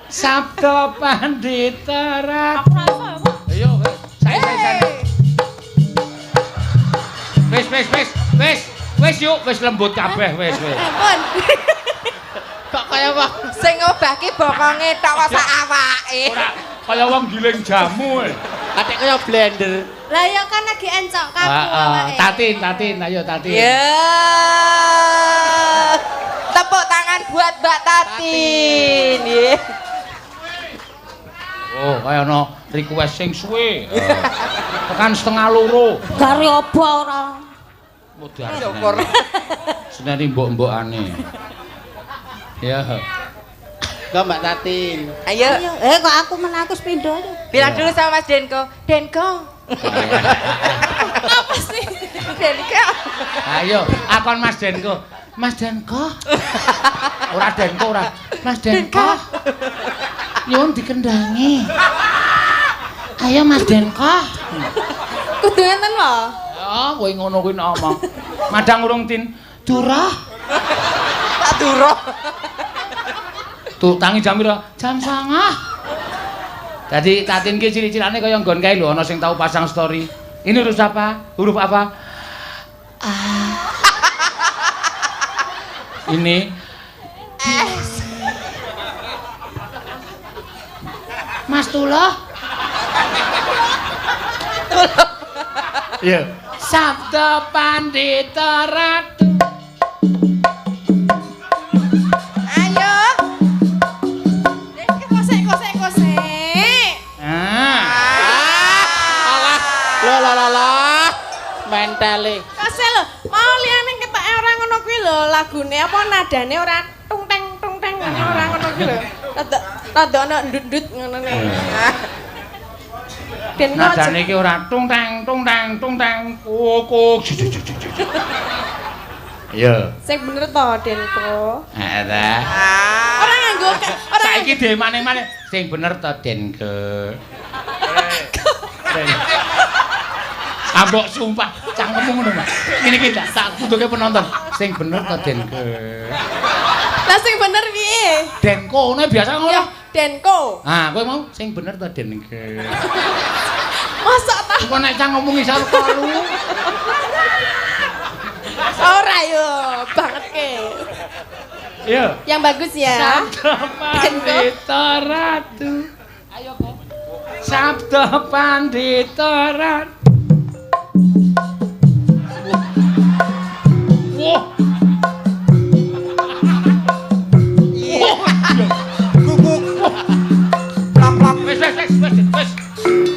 Sabda Pandita Ratu. Ayo, saya saya. Wis wis wis wis wis yuk wis lembut kabeh wis wis. Ampun. Kok kaya wong sing ngobahke bokonge tok kok sak awake. Ora kaya wong giling jamu. Atik kaya blender. Lah ya kan lagi encok kaku awake. Tatin, Tatin, ayo Tatin. Ya. Tepuk tangan buat Mbak Tatin. Nggih. Oh, kaya ana request sing suwe. Tekan 1:30. Gari apa ora? Modar. Syukur. Seneni mbok-mbokane. Ya. Enggak Mbak Tatin. Ayo. Eh kok aku menaku sepindho. Bilang dulu sama Mas Denko. Denko. Apa sih? Denko. Ayo, akon Mas Denko. Mas Denko. Ora Denko ora. Mas Denko. Nyuwun dikendangi. Ayo Mas Denko. Kudu enten lho. Ya, kowe ngono kuwi nek omong. Madang urung tin. Durah. Tak durah. Tuh tangi jam pira? Jam 09.30. Dadi Tatin ki ciri-cirane kaya nggon kae lho ana sing tau pasang story. Ini huruf apa? Huruf apa? A. Ini S. Mas Tuloh. Tuloh. Iya. Sabda Pandita Ratu. Ayo. Kosek kosek kosek. Ah. Alah. Lah lah lah lah. Mentale. Kosek lho, mau liyane ketoke ora ngono kuwi lho lagune apa nadane ora tung teng tung teng ngono ora ngono kuwi lho. Rada rada ana ndut-ndut ngono ne. Ben nadane iki ora tung teng tung teng tung teng kuk. Iya. Sing bener to Denko. Heeh ta. Ora nganggo ora saiki demane-mane sing bener to Denko. Ambok sumpah cangkemmu ngono, Mas. Ngene iki tak kuduke penonton. Sing bener to Denko. Lah sing bener piye? Denko ngene biasa ngono. Ya, Denko. Ah, kowe mau sing bener to Denko. Mosok ta? Engko nek cah ngomong isar kolu. Ora yo, banget ke. Iya. Yang bagus ya. Sabda Pandita Ratu. Ayo kok. Sabda Pandita Ratu. Wah. Guguk. Plak-plak. Wis wis wis wis.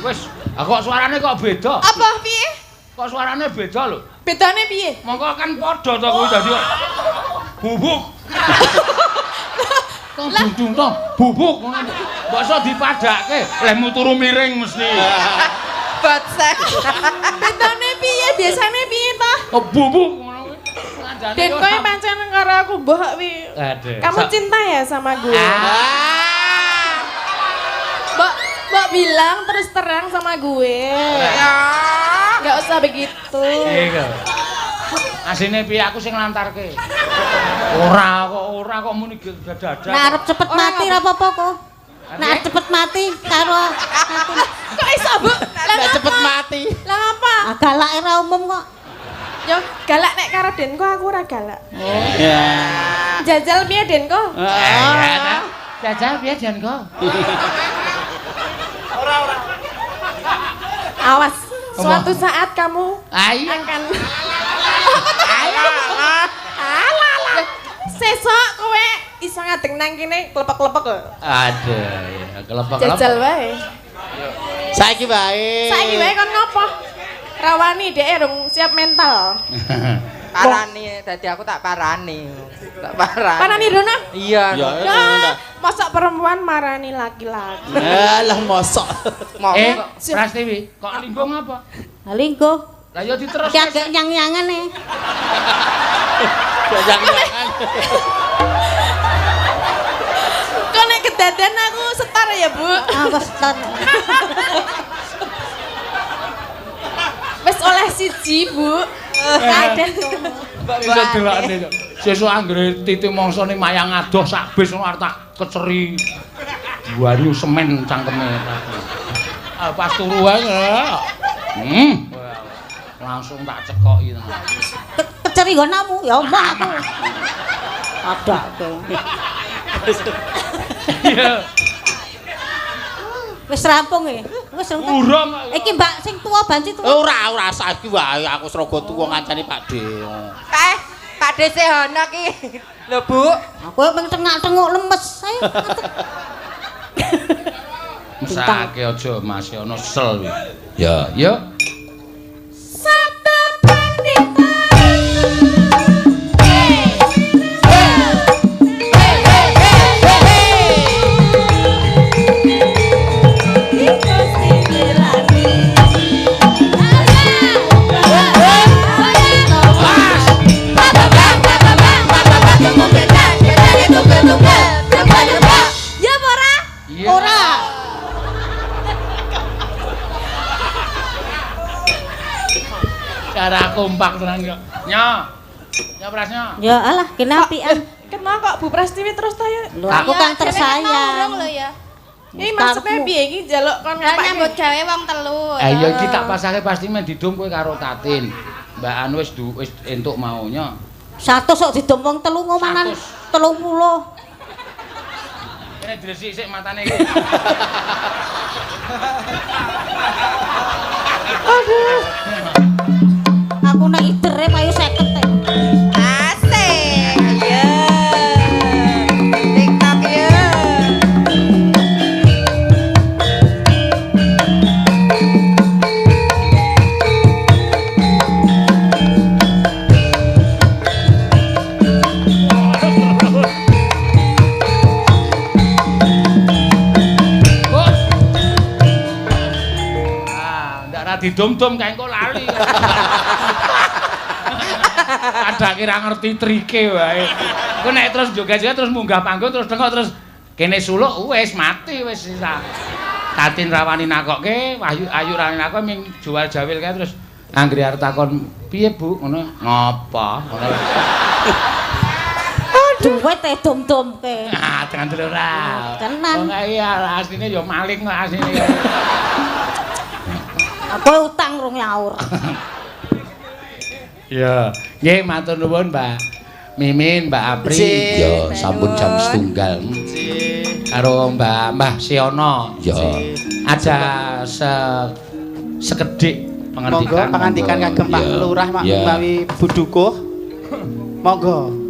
Wis. Ah kok suarane kok beda? Apa piye? Kok suarane beda lho? Bedane piye? Mongko kan padha to kuwi dadi kok. Bubuk. Tong dung tong bubuk ngono. Mbok iso dipadhake, lehmu turu miring mesti. Botsek. Bedane piye? Biasane piye ta? Oh bubuk ngono kuwi. Den kowe pancen karo aku mbok kuwi. Kamu cinta ya sama gue? Mbok mbok bilang terus terang sama gue. Enggak usah begitu. Iya. Asline piye aku sing nglantarke. Ora kok muni dadak. Nek arep cepet mati ra apa-apa kok. Nek arep cepet mati karo kok iso, Bu? Lah cepet mati. Lah apa? Ah galake ra umum kok. Yo galak nek karo Denko aku ora galak. Oh. Ya. Jajal piye Denko? Ya. Jajal piye Denko? Ora ora. Awas, suatu saat kamu akan alah. Sesok kowe iso ngadeg nang kene klepek-klepek kok. Aduh, ya klepek-klepek. Jajal wae. Saiki wae. Saiki wae kon ngopo? Rawani dhek rung siap mental. Parani, dadi aku tak parani. Tak parani. Parani Runa? Iya. Ya, mosok perempuan marani laki-laki. Alah mosok. Prastiwi, kok linggo ngapa? Lah linggo. Lah ya diterus. Ki agak nyang-nyangan e. Nyang-nyangan. Kok nek kedadan aku setar ya, Bu? Aku setar. Wis oleh siji, Bu. Ada. Iso delokne. Sesuk anggere titi mangsa ning mayang adoh sak bis ngono arep tak keceri. Buari semen cangkeme. Ah pas turu wae. Langsung tak cekoki tenan. Keceri nggonamu ya omah aku. Adake. Iya. Wis rampung e. Wis urung. Iki Mbak sing tuwa banci tuwa. Ora, ora saiki wae aku sraga tuwa ngancani Pak De. Pak De Sehono ki. Lho, Bu. Aku mung tengak-tenguk lemes. Ayo. Mesake aja Mas ono sel kuwi. Ya, yuk. Sabda Pandita. Ya ora? Ora. Cara kompak tenan kok. Nyo. Nyo Prasnyo. Ya alah kene apian. Kena kok Bu Prastiwi terus ta ya? Aku kan tersayang. Iki maksudnya piye iki njaluk kon ngapake? Nyambut gawe wong telu. Ha iya iki tak pasake pasti men didum kowe karo Tatin. Mbak Anu wis wis entuk maunya. 100 kok didum wong telu ngomanan 30. Kene dresik sik matane iki. Aduh. Aku nek idere payu 50 e. Asik. Iya. TikTok ya. Ah, ndak ra didum-dum kae engko lali. Ada kira ngerti trike wae. Engko nek terus joget-joget terus munggah panggung terus tengok terus kene suluk wis mati wis ta. Tatin rawani nakokke, Wahyu Ayu rawani nakokke ming jual jawil kae terus anggere arep takon piye Bu ngono ngopo ngono. Duit e dum-dumke. Ah, tenan ora. Tenan. Wong iya asline ya maling kok asline. Aku utang rong nyaur. Iya. Nggih, matur nuwun, Mbak Mimin, Mbak Apri. Ya, sampun jam setunggal. Karo Mbak Mbah Siono. Ya. Ada sekedhik Monggo pengandikan. pangandikan kagem Pak Lurah Mak Mawi Budukuh. Monggo.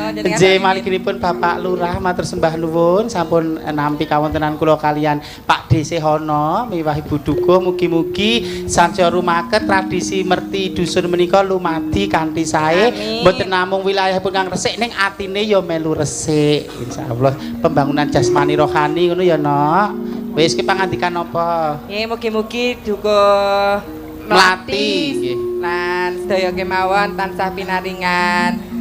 Nggih, malikinipun Bapak Lurah matur sembah nuwun sampun nampi kawontenan kula kalian Pak D. Sehono miwah Ibu Dukuh, mugi-mugi sansaya rumaket tradisi merti dusun menika lumadi kanthi sae, mboten namung wilayahipun kang resik ning atine ya melu resik. Insyaallah pembangunan jasmani rohani ngono ya, Nok. Wis ki pangandikan apa? Nggih, mugi-mugi dukuh Mlati nggih. Lan sedaya kemawon tansah pinaringan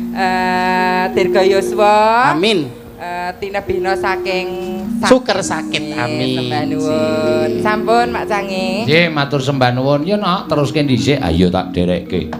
dirga yuswa. Amin. Tinebihna saking suker sakit. Amin. Sembah nuwun. Sampun Mak Cange. Nggih, matur sembah nuwun. Ya, Nok, teruske dhisik. Ayo tak derekke.